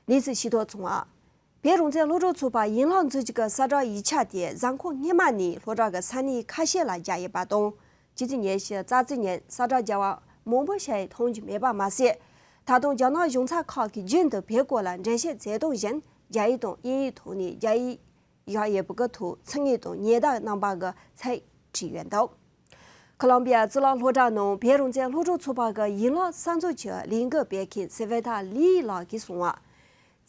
གནས་ཚུལ་ཤེས་རྟོགས་བྱུང་བ། བོད་རང་བཙན་སློབ་ཕྲུག་ཚོགས་པ་ཡན་ལག་འཛུགས་རྒྱུ་གི་གསལ་བསྒྲགས་ཡིག་ཆ་དེ་གཟའ་འཁོར་སྔོན་མ་ནས་སློབ་གྲྭ་གི་ས་གནས་ཁ་ཤས་ལ་བརྒྱབ་ཡོད་པ་དང་། སྤྱི་ཚེས་ཉེར་བཞི་རྩ་བཞི་ཉིན་གསལ་བསྒྲགས་བརྒྱབ་པ་མང་པོ་ཞིག་མཐོང་རྒྱུ་མེད་པ་མ་ཟད། ད་དུང་རྒྱ་ནག་གཞུང་ཚབ་ཁག་གིས་རྒྱུན་དུ་བོད་སྐོར་ལ་འགྲེལ་བཤད་མཛད་སྟངས་བཞིན་རྒྱ་ཡིག་དང་དབྱིན་ཡིག་ཐོག་ནས་རྒྱ་ཡིག་བཞག་ཡོད་པའི་ཐོག་ཚིག་ངན་དང་ཉེས་དག་རྣམ་པ་གི་ཚིག་བྲིས་ཡོད་འདུག། ཁོ་ལམ་བི་ཡ་གཙུག་ལག་སློབ་གྲྭ་ནང་བོད་རང་བཙན་སློབ་ཕྲུག་ཚོགས་པ་གི་ཡན་ལག་གསར་འཛུགས་ཀྱི་ལས་འགུལ་སྤེལ་མཁན་སི་ཝེ་ཏཱ་ལི་ལགས་ཀྱིས་གསུངས་པ།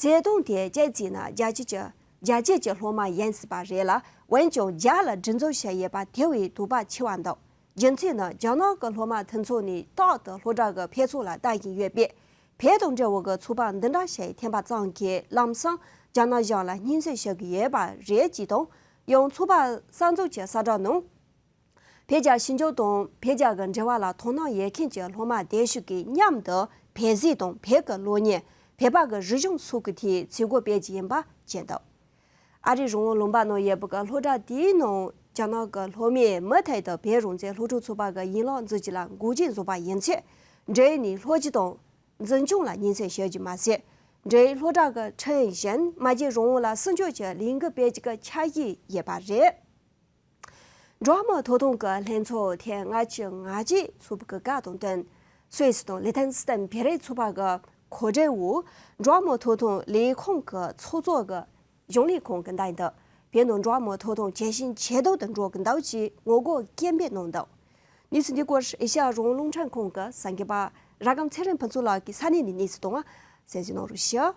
བརྩེ་དུང་དེ་ཅི་བརྩིས་ན་རྒྱལ་སྤྱི་ཀྱི་རྒྱལ་སྤྱི་ཀྱི་སློབ་མ་ཡིན་སྲིད་པ་རེད་ལ། འོན་ཀྱང་རྒྱ་ལ་སྒྲིག་འཛུགས་བྱས་ཡོད་པ་དེ་བས་དོགས་པ་ཆེ་བ་འདུག། རྒྱུ་མཚན་ནི་རྒྱ་ནག་གི་སློབ་མ་དེ་ཚོ་ནི་རྟག་ཏུ་སློབ་གྲྭ་གི་ཕེབས་བསུ་ལ་ལྟ་བཞིན་ཡོད་པས། བོད་དང་འབྲེལ་བའི་གི་ཚོགས་པ་འདི་འདྲ་ཞིག་འཐེན་པ་ཙམ་གྱིས་ལམ་སང་རྒྱ་ནག་གཞུང་ལ་སྙན་སེང་ཞུ་གི་ཡོད་པ་རེད་ཅེས་དང་། ཡང་ཚོགས་པ་གསར་འཛུགས་ཀྱི་གསལ་བསྒྲགས་ནང་། བོད་རྒྱ་ཞི་འཇགས་དང་བོད་རྒྱ་གི་འབྲེལ་བ་ལ་དོ་སྣང་ཡོད་མཁན་གྱི་སློབ་མ་གདན་ཞུ་གིས་མཉམ་དུ་བོད་ཟས་དང་བོད་ཀྱི་གློག་བརྙན། བོད་པ་གི་རིག་གཞུང་སོགས་ཀྱི་ཐད་ཚིག་གོ་སྤེལ་གྱི་ཡིན་པ་བརྗོད་འདུག། ཨ་རིའི་རང་དབང་ལུང་པ་ནང་ཡོད་པའི་གི་སློབ་གྲྭ་དེའི་ནང་རྒྱ་ནག་གི་སློབ་མས་མུ་མཐུད་དུ་བོད་རང་བཙན་སློབ་ཕྲུག་ཚོགས་པ་གི་ཡན་ལག་འཛུགས་རྒྱུ་ལ་འགོག་རྐྱེན་བཟོས་པ་ཡིན་ཚེ། འབྲེལ་ཡོད་ནས་ལྷོ་སྤྱི་དང་འཛིན་སྐྱོང་ལ་སྙན་སེང་ཞུ་རྒྱུ་མ་ཟད། འབྲེལ་ཡོད་སློབ་གྲྭ་གི་ཁྲིམས་བཞིན་མ་བརྗེད་རང་དབང་ལ་སྲུང་སྐྱོབ་ཀྱི་ལས་འགུལ་སྤེལ་རྒྱུ་གི་འཆར་གཞི་ཡོད་པ་རེད། འགྲོ་བ་མིའི་ཐོབ་ཐང་གི་ལྷན་ཚོགས་ཐེངས་ལྔ་བཅུ་ང་གཅིག་ཚོགས་པའི་གི་བཀའ་དང་བསྟུན། སུད་སི་དང་ལི་ཐན་སི་ཐན་བོད་རིགས་ཚོགས་པ་གི་གོ་སྒྲིག་འོག་འགྲོ་བ་མིའི་ཐོབ་ཐང་ལས་ཁུངས་ཀྱི་ཚོགས་གཙོ་གི་གཞུང་ལས་ཁང་གི་མདུན་དུ་བོད་ནང་འགྲོ་བ་མིའི་ཐོབ་ཐང་ཇེ་ཞན་ཇེ་སྡུག་ཏུ་འགྲོ་གི་འདུག་ཅེས་ངོ་རྒོལ་སྐད་འབོད་གནང་འདུག། གནས་ཚུལ་འདི་སྐོར་ཨེ་ཤ་ཡ་རང་དབང་རླུང་འཕྲིན་ཁང་གི་གསར་འགོད་པ་ར་སྒམ་ཚེ་རིང་ཕུན་ཚོགས་ལགས་ཀྱིས་ས་གནས་ནས་གནས་ཚུལ་བཏང་བ་གསན་གཟིགས་གནང་རོགས་ཞུ།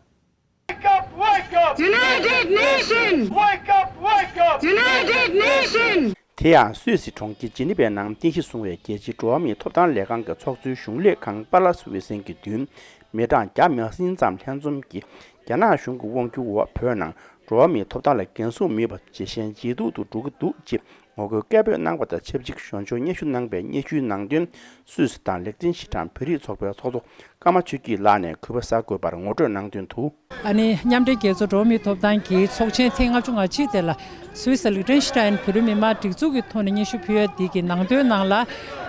Wake up, wake up! United Nations! Wake up, wake up! United Nations! དེ་ཡང་སུད་སི་གྲོང་ཁྱེར་ཇི་ནི་ཝའི་ནང་རྟེན་གཞི་བཟུང་བའི་རྒྱལ་སྤྱིའི་འགྲོ་བ་མིའི་ཐོབ་ཐང་ལས་ཁང་གི་ཚོགས་གཙོའི་གཞུང་ལས་ཁང་པཱ་ལ་སི་ཝི་སན་གྱི་མདུན། མི་གྲངས་བརྒྱ་མ་ཟིན་ཙམ་ལྷན་འཛོམས་ཀྱིས་རྒྱ་ནག་གཞུང་གི་དབང་སྒྱུར་འོག་བོད་ནང་འགྲོ་བ་མིའི་ཐོབ་ཐང་ལ་འགན་སྲུང་མེད་པ་ཇེ་ཞན་ཇེ་སྡུག་ཏུ་འགྲོ་གི་འདུག་ཅེས་ ངོ་རྒོལ་སྐད་འབོད་གནང་བ་དང་ཆབས་ཅིག་གཞོན་ཤོག་སྙན་ཞུ་གནང་བའི་སྙན་ཞུའི་ནང་དོན་སུད་སི་དང་ལེག་ཏེན་ཤི་ཊན་བོད་རིགས་ཚོགས་པའི་ཚོགས་གཙོ་ཀརྨ་ཆོས་སྐྱིད་ལགས་ནས་གུས་པ་གསར་འགོད་པར་ངོ་སྤྲོད་གནང་དོན་དུ། ཨ་ནི་མཉམ་འབྲེལ་རྒྱལ་ཚོགས་འགྲོ་བ་མིའི་ཐོབ་ཐང་གི་ཚོགས་ཆེན་ཐེངས་ལྔ་བཅུ་ང་གཅིག་དེ་ལ་སུད་སི་ལིག་ཏེན་ཤི་ཊན་བོད་རིགས་མི་མང་སྒྲིག་འཛུགས་ཀྱི་ཐོག་ནས་སྙན་ཞུ་ཕུལ་ཡ་འདི་གི་ནང་དོན་ནང་ལ་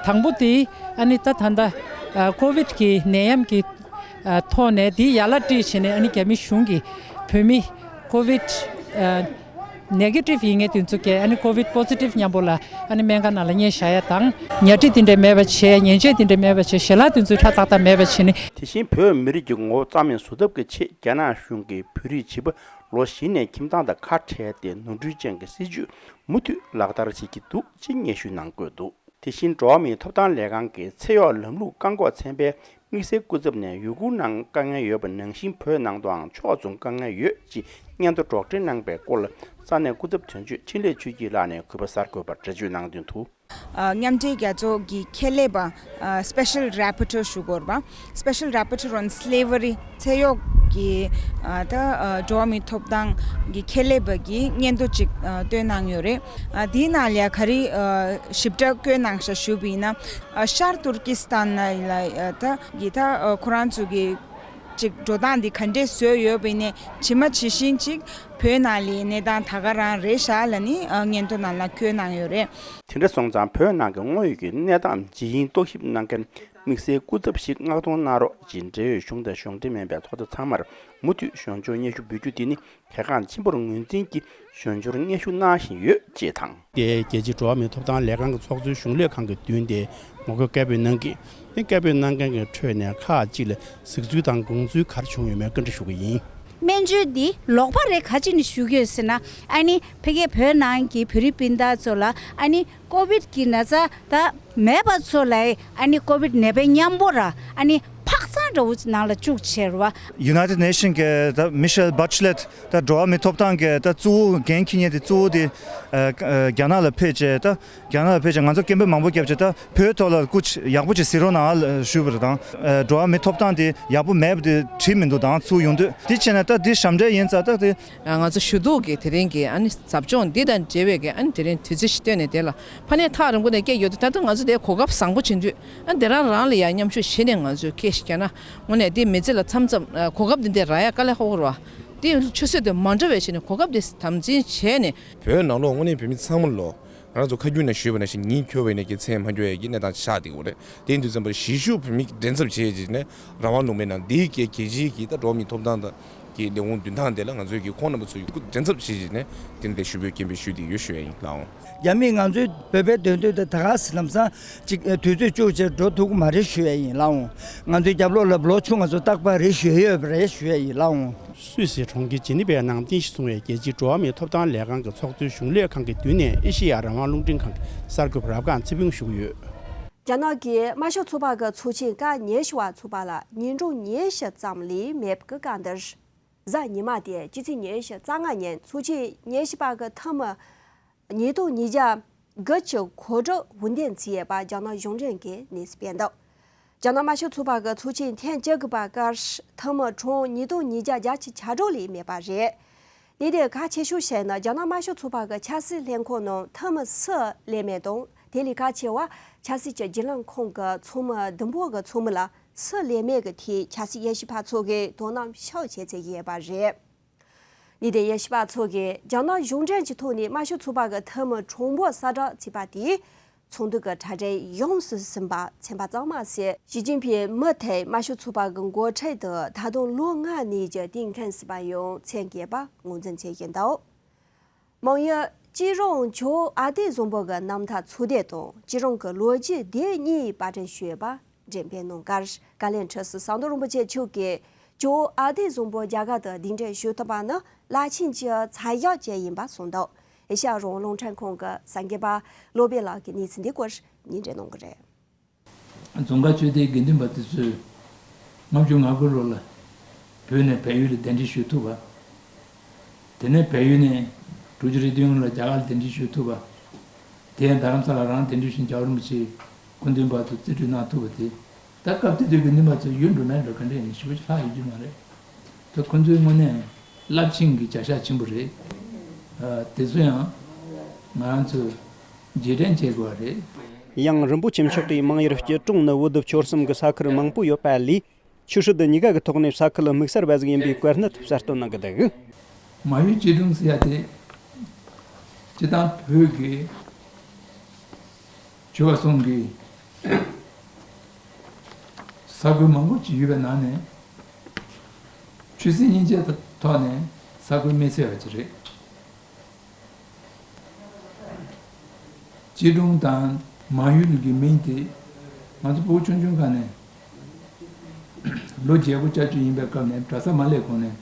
དང་པོ་དེ་ཨ་ནི་ད་ད་ལྟ་ཨ་ཀོ་ཝིད་ཀྱི་ནད་ཡམས་ཀྱི་ཨ་ཐོག་ནས་དེ་ཡར་ལ་སྤྲད་བྱས་ནས་ཨ་ནི་རྒྱ་མི་གཞུང་གིས་བོད་མི་ཀོ་ཝིད་ཨ་ནེ་གེ་ཊིབ་ཡིན་མཁན་དེ་ཚོ་གས་ཨ་ནི་ཀོ་ཝིད་པོ་སི་ཊིབ་མཉམ་པོ་ལ་ཨ་ནི་སྨན་ཁང་ནང་ལ་སྙན་ཞུ་བཞག་ཡ་དང་། ཉལ་ཁྲི་དེ་འདྲས་མེད་པ་བྱས། ཉལ་ཆས་དེ་འདྲས་མེད་པ་བྱས། ཞལ་ལག་དེ་ཚོའི་ཁྲ་ཏག་ཏག་མེད་པ་བྱས་ནས། དེ་བཞིན་བོད་མི་རིགས་ཀྱི་ངོ་བོ་རྩ་མེད་བཟོ་ཐབས་ཀྱི་ཆེད་རྒྱ་ནག་གཞུང་གིས་བོད་རིགས་བྱིས་པ་ལོ་བཞི་ནས་ཁྱིམ་ཚང་དང་ཁ་བྲལ་ཏེ་ནོར་འཁྲུལ་ཅན་གྱི་སྲིད་བྱུས་མུ་མཐུད་ལག་བསྟར་བྱེད་ཀྱི་འདུག་ཅེས་སྙན་ཞུའི་ནང་བཀོད་འདུག་དེ་བཞིན་འགྲོ་བ་མིའི་ཐོབ་ཐང་ལས་ཁང་གིས་ཚེ་གཡོག་ལམ་ལུགས་བཀག་འགོག་ཚན་པའི་དམིགས་བསལ་སྐུ་ཚབ་ནས་ཡུ་གུར་ནང་དཀའ་ངལ་ཡོད་པ་ནང་བཞིན་བོད་ནང་དུའང་ཕྱོགས་མཚུངས་དཀའ་ངལ་ཡོད་ཅེས་སྙན་ཐོ་སྒྲོག་འགྲེལ་གནང་པའི་སྐོར་ལ་ས་གནས་སྐུ་ཚབ་དོན་གཅོད་འཕྲིན་ལས་ཆོས་སྐྱིད་ལགས་ནས་གུས་པ་གསར་འགོད་པར་འགྲེལ་བརྗོད་གནང་དོན་དུ། ཨ་མཉམ་འབྲེལ་རྒྱལ་ཚོགས་ཀྱི་ཁྱད་ལས་པ་ཨ་Special Rapporteur ཞུ་དགོས་པ། Special Rapporteur on Slavery ཚེ་གཡོག་གི་ཨ་ད་ཨ་འགྲོ་བ་མིའི་ཐོབ་ཐང་གི་ཁྱད་ལས་པ་གི་སྙན་ཐོ་ཅིག་ཨ་བཏོན་གནང་ཡོད་རེད། ཨ་དེའི་ནང་ལ་ཡ་ག་རེ་ཨ་ཞིབ་ཕྲ་བཀོད་གནང་ཤག་ཞུས་པ་ཡིན་ན། ཨ་ཤར་ཏུར་ཀི་སི་ཐན་ལ་ཡ་ད་གི་ད་ཨ་ཁོ་རང་ཚོ་གི་ཅིག་འགྲོ་སྟངས་འདི་ག་འདྲས་བཟོས་ཡོད་པ་ཡིན་ནའི་ཇི་མ་ཇི་བཞིན་ཅིག་བོད་ནང་ལ་གནས་སྟངས་ད་ག་རང་རེད་ཤག་ལབ་ནི་ཨ་སྙན་ཐོ་ནང་ལ་བཀོད་གནང་ཡོད་རེད། དེ་འདྲ་སོང་ཙང་བོད་ནང་གི་དངོས་ཡོད་ཀྱི་གནས་སྟངས་ཇི་ཡིན་རྟོག་ཞིབ་གནང་མཁན་དམིགས་བསལ་སྐུ་ཚབ་ཞིག་མངགས་གཏོང་གནང་རོགས་ཅེས་འབྲེལ་ཡོད་གཞུང་དང་གཞུང་འབྲེལ་མིན་པའི་ཚོགས་སྡེ་ཚང་མར་མུ་མཐུད་གཞུང་ཕྱོགས་སྙན་ཞུ་འབུལ་རྒྱུ་དེ་ནི་གལ་འགངས་ཆེན་པོར་ངོས་འཛིན་གྱིས་གཞུང་ཕྱོགས་སྙན་ཞུ་གནང་བཞིན་ཡོད་ཅེས་དང་། དེ་རྒྱལ་སྤྱིའི་འགྲོ་བ་མིའི་ཐོབ་ཐང་ལས་ཁང་གི་ཚོགས་གཙོའི་གཞུང་ལས་ཁང་གི་མདུན་དེ་ངོ་རྒོལ་སྐད་འབོད་གནང་གིས་ནི་སྐད་འབོད་གནང་མཁན་གྱི་ཁྲོད་ནས་ཁག་ཅིག་ལ་གཟིགས་ཚུལ་དང་དགོངས་ཚུལ་ག་རེ་བྱུང་ཡོད་མེད་བཀའ་འདྲི་ཞུ་གི་ཡིན། སྨན་བཅོས་འདི་ལོག་པ་རེད། ག་ཅི་ནས་ཞུ་གི་ཡོད་ཟེར་ན། ཨ་ནི་ཕ་གིའི་བོད་ནང་གི་བོད་རིགས་སྤུན་ཟླ་ཚོ་ལ་ཨ་ནི་ཀོ་ཝིད་ཀྱི་ན་ཚ་ད་མེད་པ་ཚོ་ལ་ཨ་ནི་ཀོ་ཝིད་ནད་པའི་མཉམ་པོ་ར་ཨ་ནི་ཕག་ཚང་འདྲ་བོ་ནང་ལ་བཅུག་བྱས་ར་བ། United Nation གི་ད་Michelle Bachelet ད་འགྲོ་བ་མིའི་ཐོབ་ཐང་གི་ད་གཙོ་བོ་འགན་འཁྱེར་མཁན་དེ་གཙོ་བོ་དེ་ཨ་ཨ་རྒྱ་ནག་ལ་ཕེབས་བྱས་ད་རྒྱ་ནག་ལ་ཕེབས་བྱས་ང་ཚོ་སྐད་འབོད་མང་པོ་བརྒྱབ་བྱས་ད་བོད་ཐོག་ལ་སྐུ་ཡག་པོ་ཅིག་གཟིགས་རོགས་གནང་ལ་ཞུས་པ་རེད། དང་ཨ་འགྲོ་བ་མིའི་ཐོབ་ཐང་དེ་ཡག་པོ་མེད་པ་དེ་བྲིས་མི་འདུག་དང་ཚུར་ཡོང་དུས་དེ་བྱས་ན་ད་དེ་ཞབས་འདྲེན་ཡིན་ཙང་ད་དེ། ང་ཚོ་ཞུ་གཏུག་གི་དེ་རིང་གི་ཨ་ནི་ཟབ་སྦྱོང་འདི་དང་འབྲེལ་བའི་གི་ཨ་ནི་དེ་རིང་དུས་ཚོད་ཞིག་བཏོན་ནས་དེ་ལ་ཕ་ནས་ཐག་རིང་པོ་ནས་སྐད་ཡོད་དུས་ད་ལྟ་ང་ཚོ་དེ་གོ་སྐབས་བཟང་པོ་བྱེད་དུས་ཨ་ནི་དེ་རང་རང་ལ་ཡང་མཉམ་ཞུགས་བྱས་ནས་ང་ཚོས་སྐད་ཞིག་རྒྱག་ན་དངོས་གནས་དེ་མི་ཚེ་ལ་མཚམས་མཚམས་གོ་སྐབས་འདི་འདྲ་རག་ཡ་དཀའ་ལས་ཁག་པོ་རེད་བ། དེ་ཆུ་ཚོད་དེ་མ་འདྲ་བའི་བྱས་ནས་གོ་སྐབས་དེ་དམ་འཛིན་བྱས་ནས། བོད་ནང་ལོགས་དངོས་གནས་བོད་མི་ཚང་མ་ལོ། ང་རང་ཚོ་ཁ་རྒྱུན་ནས་ཞུས་པ་ནང་བཞིན་ཉིན་འཁྱོལ་བ་ཡིན་ན་གི་མཚན་མ་འཁྱོལ་ཡ་གི་གནས་སྟངས་ཆགས་བསྡད་ཡོད་རེད། དེ་ཡིན་དུས་ཙམ་པར་གཞིས་བཞུགས་བོད་མི་འགྲན་ཚབ་བྱས་རྗེས་ནས་རང་དབང་ལུང་པའི་ནང་འདིའི་གི་རྒྱལ་སྤྱིའི་གི་ད་འགྲོ་བ་མིའི་ཐོབ་ཐང་དང་གི་ལས་ཁུངས་མདུན་ཐང་དེ་ལ་ང་ཚོའི་གི་ཁོང་རྣམ་པ་ཚོ་ཡི་སྐུ་འགྲན་ཚབ་བྱས་རྗེས་ནས་དེ་ནི་དེ་ཞུ་འབོད་སྐད་འབོད་ཞུས་བསྡད་ཡོད་ཞུ་ཡ་ཡིན་ལགས་འོང་། རྒྱ་མིས་ང་ཚོའི་བོད་པའི་དོན་དུ་ད་ག་ཟེ་ལམ་སང་ཅིག་དུས་ཚོད་བཅུག་བྱས་འགྲོ་ཐུབ་ཀྱི་མ་རེད་ཞུ་ཡ་ཡིན་ལགས་འོང་། ང་ཚོའི་རྒྱབ་ལོགས་ལ་ལོ་ཆུང་ང་ཚོ་རྟག་པར་རེ་ཞུ་ཡ་ཡོད་པ་རེད་ཞུ་ཡ་ཡིན་ལགས་འོང་། སུད་སི་གྲོང་ཁྱེར་ཇི་ནི་ཝའི་ནང་རྟེན་གཞི་བཟུང་བའི་རྒྱལ་སྤྱིའི་འགྲོ་བ་མིའི་ཐོབ་ཐང་ལས་ཁང་གི་ཚོགས་གཙོའི་གཞུང་ལས་ཁང་གི་མདུན་ནས་ཨེ་ཤེ་ཡ་རང་དབང་རླུང་འཕྲིན་ཁང་གི་གསར་འགོད་པ་རབ་སྒང་ཚེ་ཕུན་ཞུ་གི་ཡོད། རྒྱ་ནག་གི་དམར་ཤོག་ཚོགས་པ་གི་ཚོགས་ཆེན་ཁག་ཉི་ཤུ་པ་ཚོགས་པ་ལ་ཉིན་གྲངས་ཉི་ཤུ་ཙམ་ལས་མེད་པའི་སྐབས་འདིར། གཟའ་ཉི་མ་སྟེ་སྤྱི་ཚེས་ཉི་ཤུ་རྩ་ལྔ་ཉིན་ཚོགས་ཆེན་ཉི་ཤུ་པ་གི་ཐེངས་མ་ཉིས་སྟོང་ཉིས་བརྒྱ་དགུ་གི་གོ་སྒྲིག་འོས་འདེམས་བྱས་ཡོད་པ་རྒྱ་ནག་གཞུང་འབྲེལ་གྱིས་གནས་ཚུལ་སྤེལ་འདུག་རྒྱ་ནག་དམར་ཤོག་ཚོགས་པ་གི་ཚོགས་ཆེན་ཐེངས་བཅུ་དགུ་པ་ཀར་ཐེངས་མ་གྲངས་ཉིས་སྟོང་ཉིས་བརྒྱ་བརྒྱད་ཅུ་གྱ་དྲུག་ལས་མེད་པ་རེད། གནད་དོན་གལ་ཆེ་ཤོས་ཤིག་ནི་རྒྱ་ནག་དམར་ཤོག་ཚོགས་པ་གི་ཆབ་སྲིད་ལྷན་ཁང་ནང་ཐེངས་མ་སུ་ལས་མེད་དང་དེ་ལས་གལ་ཆེ་བ་ཆབ་སྲིད་ཀྱི་བརྒྱུད་ལམ་ཁང་གི་ཚོགས་མི་བདུན་པོ་གི་ཚོགས་མི་ལ་སུ་ལས་མེད་ཀྱི་ཐད་ཆབ་སྲིད་དབྱེ་ཞིབ་པ་ཚོ་གིས་དོ་སྣང་ཤུགས་ཆེ་བྱེད་ཀྱི་ཡོད་པ་རེད། འདི་དེ་དབྱེ་ཞིབ་པ་ཚོ་གིས་རྒྱ་ནག་གཞུང་འབྲེལ་གྱི་ཐོག་ནས་དམར་ཤོག་ཚོགས་པ་གི་ཐེངས་མ་དྲུག་པ་གསལ་བསྒྲགས་བྱས་པ་དེས་ཚོགས་འདུ་གི་གྲ་སྒྲིག་ཡོངས་སུ་ཟིན་པ་ཚན་པ་གཙང་མ་ཟེར། ཞི་ཅིན་ཕིང་མུ་མཐུད་དམར་ཤོག་ཚོགས་པ་གི་འགོ་ཁྲིད་དུ་ད་དུང་ལོ་ལྔ་ནས་ཀྱི་བསྟེན་མཁན་ཟིན་པ་ཡང་མཚན་དགོས་པ་ངོས་འཛིན་བྱེད་ཀྱིན་འདུག་མང་ཡུལ་སྐྱིད་རོང་ཇོ་བོ་ཨ་ལྡེ་བཟང་པོ་གི་རྣམ་ཐར་ཚོགས་སྡེ་དང་སྐྱིད་རོང་གི་ལོ་རྒྱུས་སྡེ་གཉིས་པར་སྐྲུན་ཞུས་པ་འགྲེམས་སྤེལ་གནང་ཁར། བཀའ་བློན་ཁྲི་ཟུར་ཟམ་གདོང་རིན་པོ་ཆེ་མཆོག་གིས་ཇོ་བོ་ཨ་ལྡེ་བཟང་པོ་རྒྱ་གར་དུ་གདན་འདྲེན་ཞུ་ཐུབ་པ་ནི་རླབས་ཆེན་གྱི་ཚ་གྱང་ཅིག་ཡིན་པ་གསུངས་འདུག་ཨེ་ཤ་ཡ་རང་དབང་རླུང་འཕྲིན་ཁང་གི་གསར་འགོད་པ་བློ་བྷེ་ལགས་ཀྱིས་གནས་ཚུལ་འདི་སྐོར་སྙན་སྒྲོན་གནང་གི་རེད། རྫོང་དཀར་ཆོས་སྡེའི་དགེ་འདུན་པ་དེ་ཚོས་ལྔ་བཅུ་ང་དགུ་ལོ་ལ་བོད་ནས་བལ་ཡུལ་ལ་གདན་འདྲེན་ཞུ་ཐུབ་པ། དེ་ནས་བལ་ཡུལ་ནས་དྲུག་ཅུ་རེ་བདུན་ལ་རྒྱ་གར་ལ་གདན་འདྲེན་ཞུ་ཐུབ་པ། དེ་ཡང་རྡ་རམ་ས་ལ་རང་གདན་འདྲེན་ཞུ་རྒྱལ་བ་རིན་པོ་ཆེའི་སྐུ་མདུན་བར་དུ་རྩིས་སྤྲོད་གནང་ཐུབ་པ་དེ། ད་སྐབས་དེ་དུས་དགེ་འདུན་པ་ཚོས་ཡུལ་འགྲོ་མེད་འགྲོ་ག་འདྲ་ཡིན་ཞེ་པོ་ཅིག་ལྷག་ཡོད་རྒྱུ་མ་རེད། ད་ཁོ་ཚོའི་དངོས་གནས་རླབས་ཆེན་གྱི་བྱ་གཞག་ཆེན་པོ་རེད། ཨ་དེ་ཚོ་ཡང་ང་རང་ཚོས་ རྗེས་དྲན་བྱེད་དགོས་པ་རེད། ཡང་རིན་པོ་ཆེ་མཆོག་གིས་མང་ཡུལ་སྐྱིད་གྲོང་ནི་འོ་དུ་ཆོལ་གསུམ་གྱི་ས་ཁུལ་མང་པོ་ཡོད་པ་ལས། ཆུ་ཧྲི་དུ་གཉིས་ཀ་གི་ཐོག་ནས་ས་ཁུལ་དམིགས་བསལ་བ་ཟིག་ཡིན་པའི་བཀའ་གནད་གསལ་སྟོན་གནང་གི་འདུག། མང་ཡུལ་སྐྱིད་གྲོང་ཟེར་ཡ་དེ། སྤྱིར་བཏང་བོད་ཀྱི་ཆོལ་ཁ་གསུམ་གྱི་ས་ཁུལ་མང་པོ་ཅིག་ཡོད་པའི་ནང་ནས། ཆོས་སྲིད་གཉིས་ཆར་ཐོག་ནས་ས་ཁུལ་དམིགས་བསལ་བ་ཅིག་རེད། སྐྱིད་གྲོང་དང་མང་ཡུལ་གྱི་མིང་དེ། ང་ཚོ་ཕྲུ་གུ་ཆུང་ཆུང་སྒང་ནས། ལོ་བརྒྱད་དགུ་བཅུ་ཡིན་པའི་སྐབས་ནས་གྲྭ་ས་མ་སླེབས་གོང་ནས།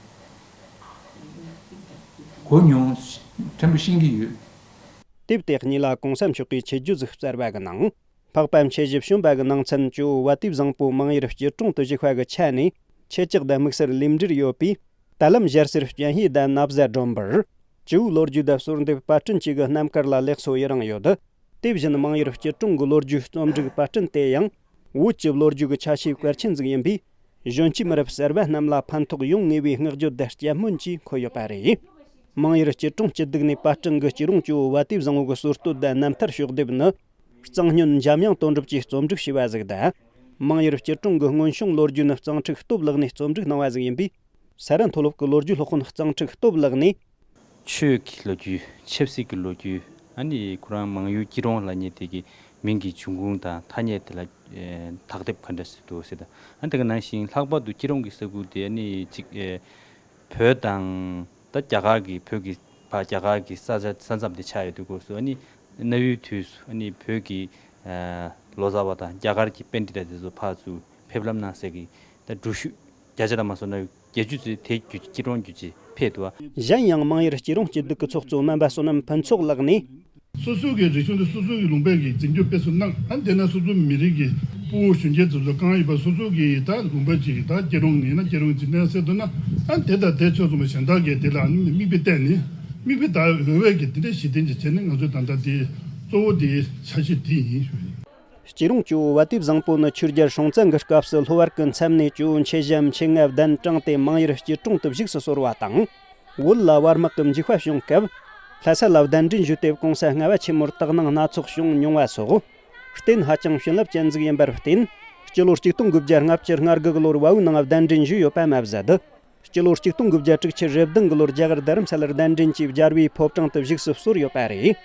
གོ་མྱོང་། ཕྲན་བུ་ཤེས་ཀྱི་ཡོད། དེབ་དེ་གཉིས་ལ་གོང་ས་མཆོག་གིས་ཆེད་བརྗོད་ཟིག་བསྩལ་བ་གི་ནང་། འཕགས་པ་མཁྱེན་བཞི་བྱོན་པ་གི་ནང་ཚན་ཇོ་བོ་བ་དུས་བཟང་པོ་མང་ཡུལ་སྐྱིད་གྲོང་དུ་བཞུགས་པ་གི་ཆ་ནས་ཁྱེད་ཅག་དང་དམིགས་བསལ་ལས་འབྲེལ་ཡོད་པས། ད་ལམ་ཞལ་གསེར་སྤྱན་ཤེས་དང་ན་བཟའ་སྒྲོན་འབུལ། སྤྱི་བོའི་ལོ་རྒྱུས་དང་གསོལ་འདེབས་པར་སྐྲུན་བཅས་ཀྱི་རྣམ་དཀར་ལ་ལེགས་སོ་ཡི་རང་ཡོད། དེ་བཞིན་མང་ཡུལ་སྐྱིད་གྲོང་གི་ལོ་རྒྱུས་རྩོམ་སྒྲིག་པར་སྐྲུན་དེ་ཡང་། བོད་ཀྱི་ལོ་རྒྱུས་ཀྱི་ཆ་ཤས་གལ་ཆེན་ཟིག་ཡིན་པས། གཞོན་སྐྱེས་མི་རབས་གསར་པ་རྣམས་ལ་ཕན་ཐོགས་ཡོང་ངེས་པའི་བསྔགས་བརྗོད་དང་སྐྱབས་སྨོན་གྱིས་འཁོད་ཡོད་པ་རེད། མང་ཡུལ་སྐྱིད་གྲོང་སྐྱིད་སྡུག་ནས་པར་སྐྲུན་གྱི་སྐྱིད་རོང་ཇོ་བོ་བ་དུས་བཟང་པོ་གི་སྲོལ་གཏོད་དང་རྣམ་ཐར་ཕྱོགས་བསྡེབས་ནི། གཙང་སྨྱོན་འཇམ་དབྱངས་དོན་གྲུབ་ཀྱིས་རྩོམ་སྒྲིག་བྱས་པ་ཟིག་དང་། མང་ཡུལ་སྐྱིད་གྲོང་གི་སྔོན་བྱུང་ལོ་རྒྱུས་ནི་གཙང་ཁྲིག་སྟོབས་ལགས་ནས་རྩོམ་སྒྲིག་གནང་བ་ཟིག་ཡིན་པས། ས་རཱ་མཐོ་སློབ་ཀྱི་ལོ་རྒྱུས་སློབ་དཔོན་གཙང་ཁྲིག་སྟོབས་ལགས་ནས། ཆོས་ཀྱི་ལོ་རྒྱུས། ཆབ་སྲིད་ཀྱི་ལོ་རྒྱུས། ཨ་ནི་ཁོ་རང་མང་ཡུལ་སྐྱིད་གྲོང་ལབ་མཁན་དེ་གི་མིང་གི་འབྱུང་ཁུངས་དང་ཐ་སྙད་དེ་ལ་ཨེ་དག་དེབ་ག་འདྲ་ཞིག་འདུག་ཟེར་དང་། ཨ་ནི་དེ་ག་ནང་བཞིན་ལྷག་པར་དུ་སྐྱིད་གྲོང་གི་ས་ཁུལ་དེ་ཨ་ནི་གཅིག་ཨེ་བོད་དང་ད་རྒྱ་གར་གྱི་བོད་ཀྱི་ཕར་རྒྱ་གར་གྱི་ས་ཆ་ས་མཚམས་དེ་ཆགས་ཡོད་དུས་སྐབས་སུ། ཨ་ནི་གནའ་བོའི་དུས་སུ་ཨ་ནི་བོད་ཀྱི་ཨེ་ལོ་ཙཱ་བ་དང་རྒྱ་གར་གྱི་པཎྜི་ཏ་དེ་ཚོ་ཕར་ཚུར་ཕེབས་ལམ་གནང་སའི་གི་ད་འགྲུལ་བཞུད་བརྒྱ་ཆ་དང་མ་སོང་ན་བརྒྱད་ཅུ་ཙམ་དེ་བརྒྱུད་སྐྱིད་གྲོང་བརྒྱུད་ཅིག་ཕེབས་འདུག་བ། གཞན་ཡང་མང་ཡུལ་སྐྱིད་གྲོང་སྐྱིད་སྡུག་གི་ཚོགས་གཙོ་སྨན་པ་བསོད་ནམས་ཕུན་ཚོགས་ལགས་ནས། སོ་སོ་གི་རིག་གཞུང་དེ་སོ་སོ་གི་ལུང་པའི་གི་འཛིན་སྐྱོང་སྤེལ་གསུམ་གནང་། ཨ་དེ་ན་སོ་སོ་མི་རིགས་ཀྱི་ཕྲུ་གུ་གཞོན་སྐྱེས་ཚོ་ཚོ་གང་ཡོད་པ་སོ་སོ་གི་ད་ལུང་པ་ཅིག་ད་སྐྱིད་གྲོང་ཡིན་ན་སྐྱིད་གྲོང་ཅིག་གནས་སྲོལ་འདུག་ན། ཨ་དེ་དང་དེ་ཕྱོགས་ཚང་མ་གཞན་དག་གིས་དེ་ལ་མིག་དཔེ་བལྟས་ནས་མིག་དཔེ་ལྟ་འོས་པའི་གི་དེ་འདྲ་གཞི་རྟེན་ཅིག་བྱས་ནས་ང་ཚོས་ད་ལྟ་དེ་གཙོ་བོ་དེ་འཆར་གཞི་དེ་ཡིན་ཞུ་ཡིན། སྐྱིད་གྲོང་ཇོ་བོ་བ་དུས་བཟང་པོ་ནི་ཆོས་རྒྱལ་སྲོང་བཙན་གྱི་སྐབས་སུ་ལྷོ་བར་གྱི་མཚམས་ནས་ཇོ་བོ་མཆེད་བཞི་མཆེད་ལྔ་གདན་དྲངས་ཏེ་མང་ཡུལ་སྐྱིད་གྲོང་དུ་བཞུགས་སུ་གསོལ་བ་དང་། བོད་ལ་བར་དམག་གི་འཇིགས་པ་བྱུང་སྐབས། ལྷ་ས་ལ་གདན་འདྲེན་ཞུས་ཏེ་གོང་ས་ལྔ་པ་ཆེན་མོར་དག་སྣང་སྣ་ཚོགས་བྱུང་མྱོང་བ་སོགས། རྟེན་ཧ་ཅང་བྱིན་རླབས་ཅན་ཟིག་ཡིན་པར་བརྟེན། སྤྱི་ལོ་ཆིག་སྟོང་དགུ་བརྒྱ་ལྔ་བཅུ་ང་དགུ་གི་ལོར་བལ་བོའི་ནང་གདན་འདྲེན་ཞུས་ཡོད་པ་མ་ཟད། སྤྱི་ལོ་ཆིག་སྟོང་དགུ་བརྒྱ་དྲུག་ཅུ་རེ་བདུན་གི་ལོར་རྒྱ་གར་རྡ་རམ་ས་ལར་གདན་འདྲེན་གྱིས་རྒྱལ་བའི་ཕོ་བྲང་དུ་བཞུགས་སུ་གསོལ་ཡོད་པ་རེད།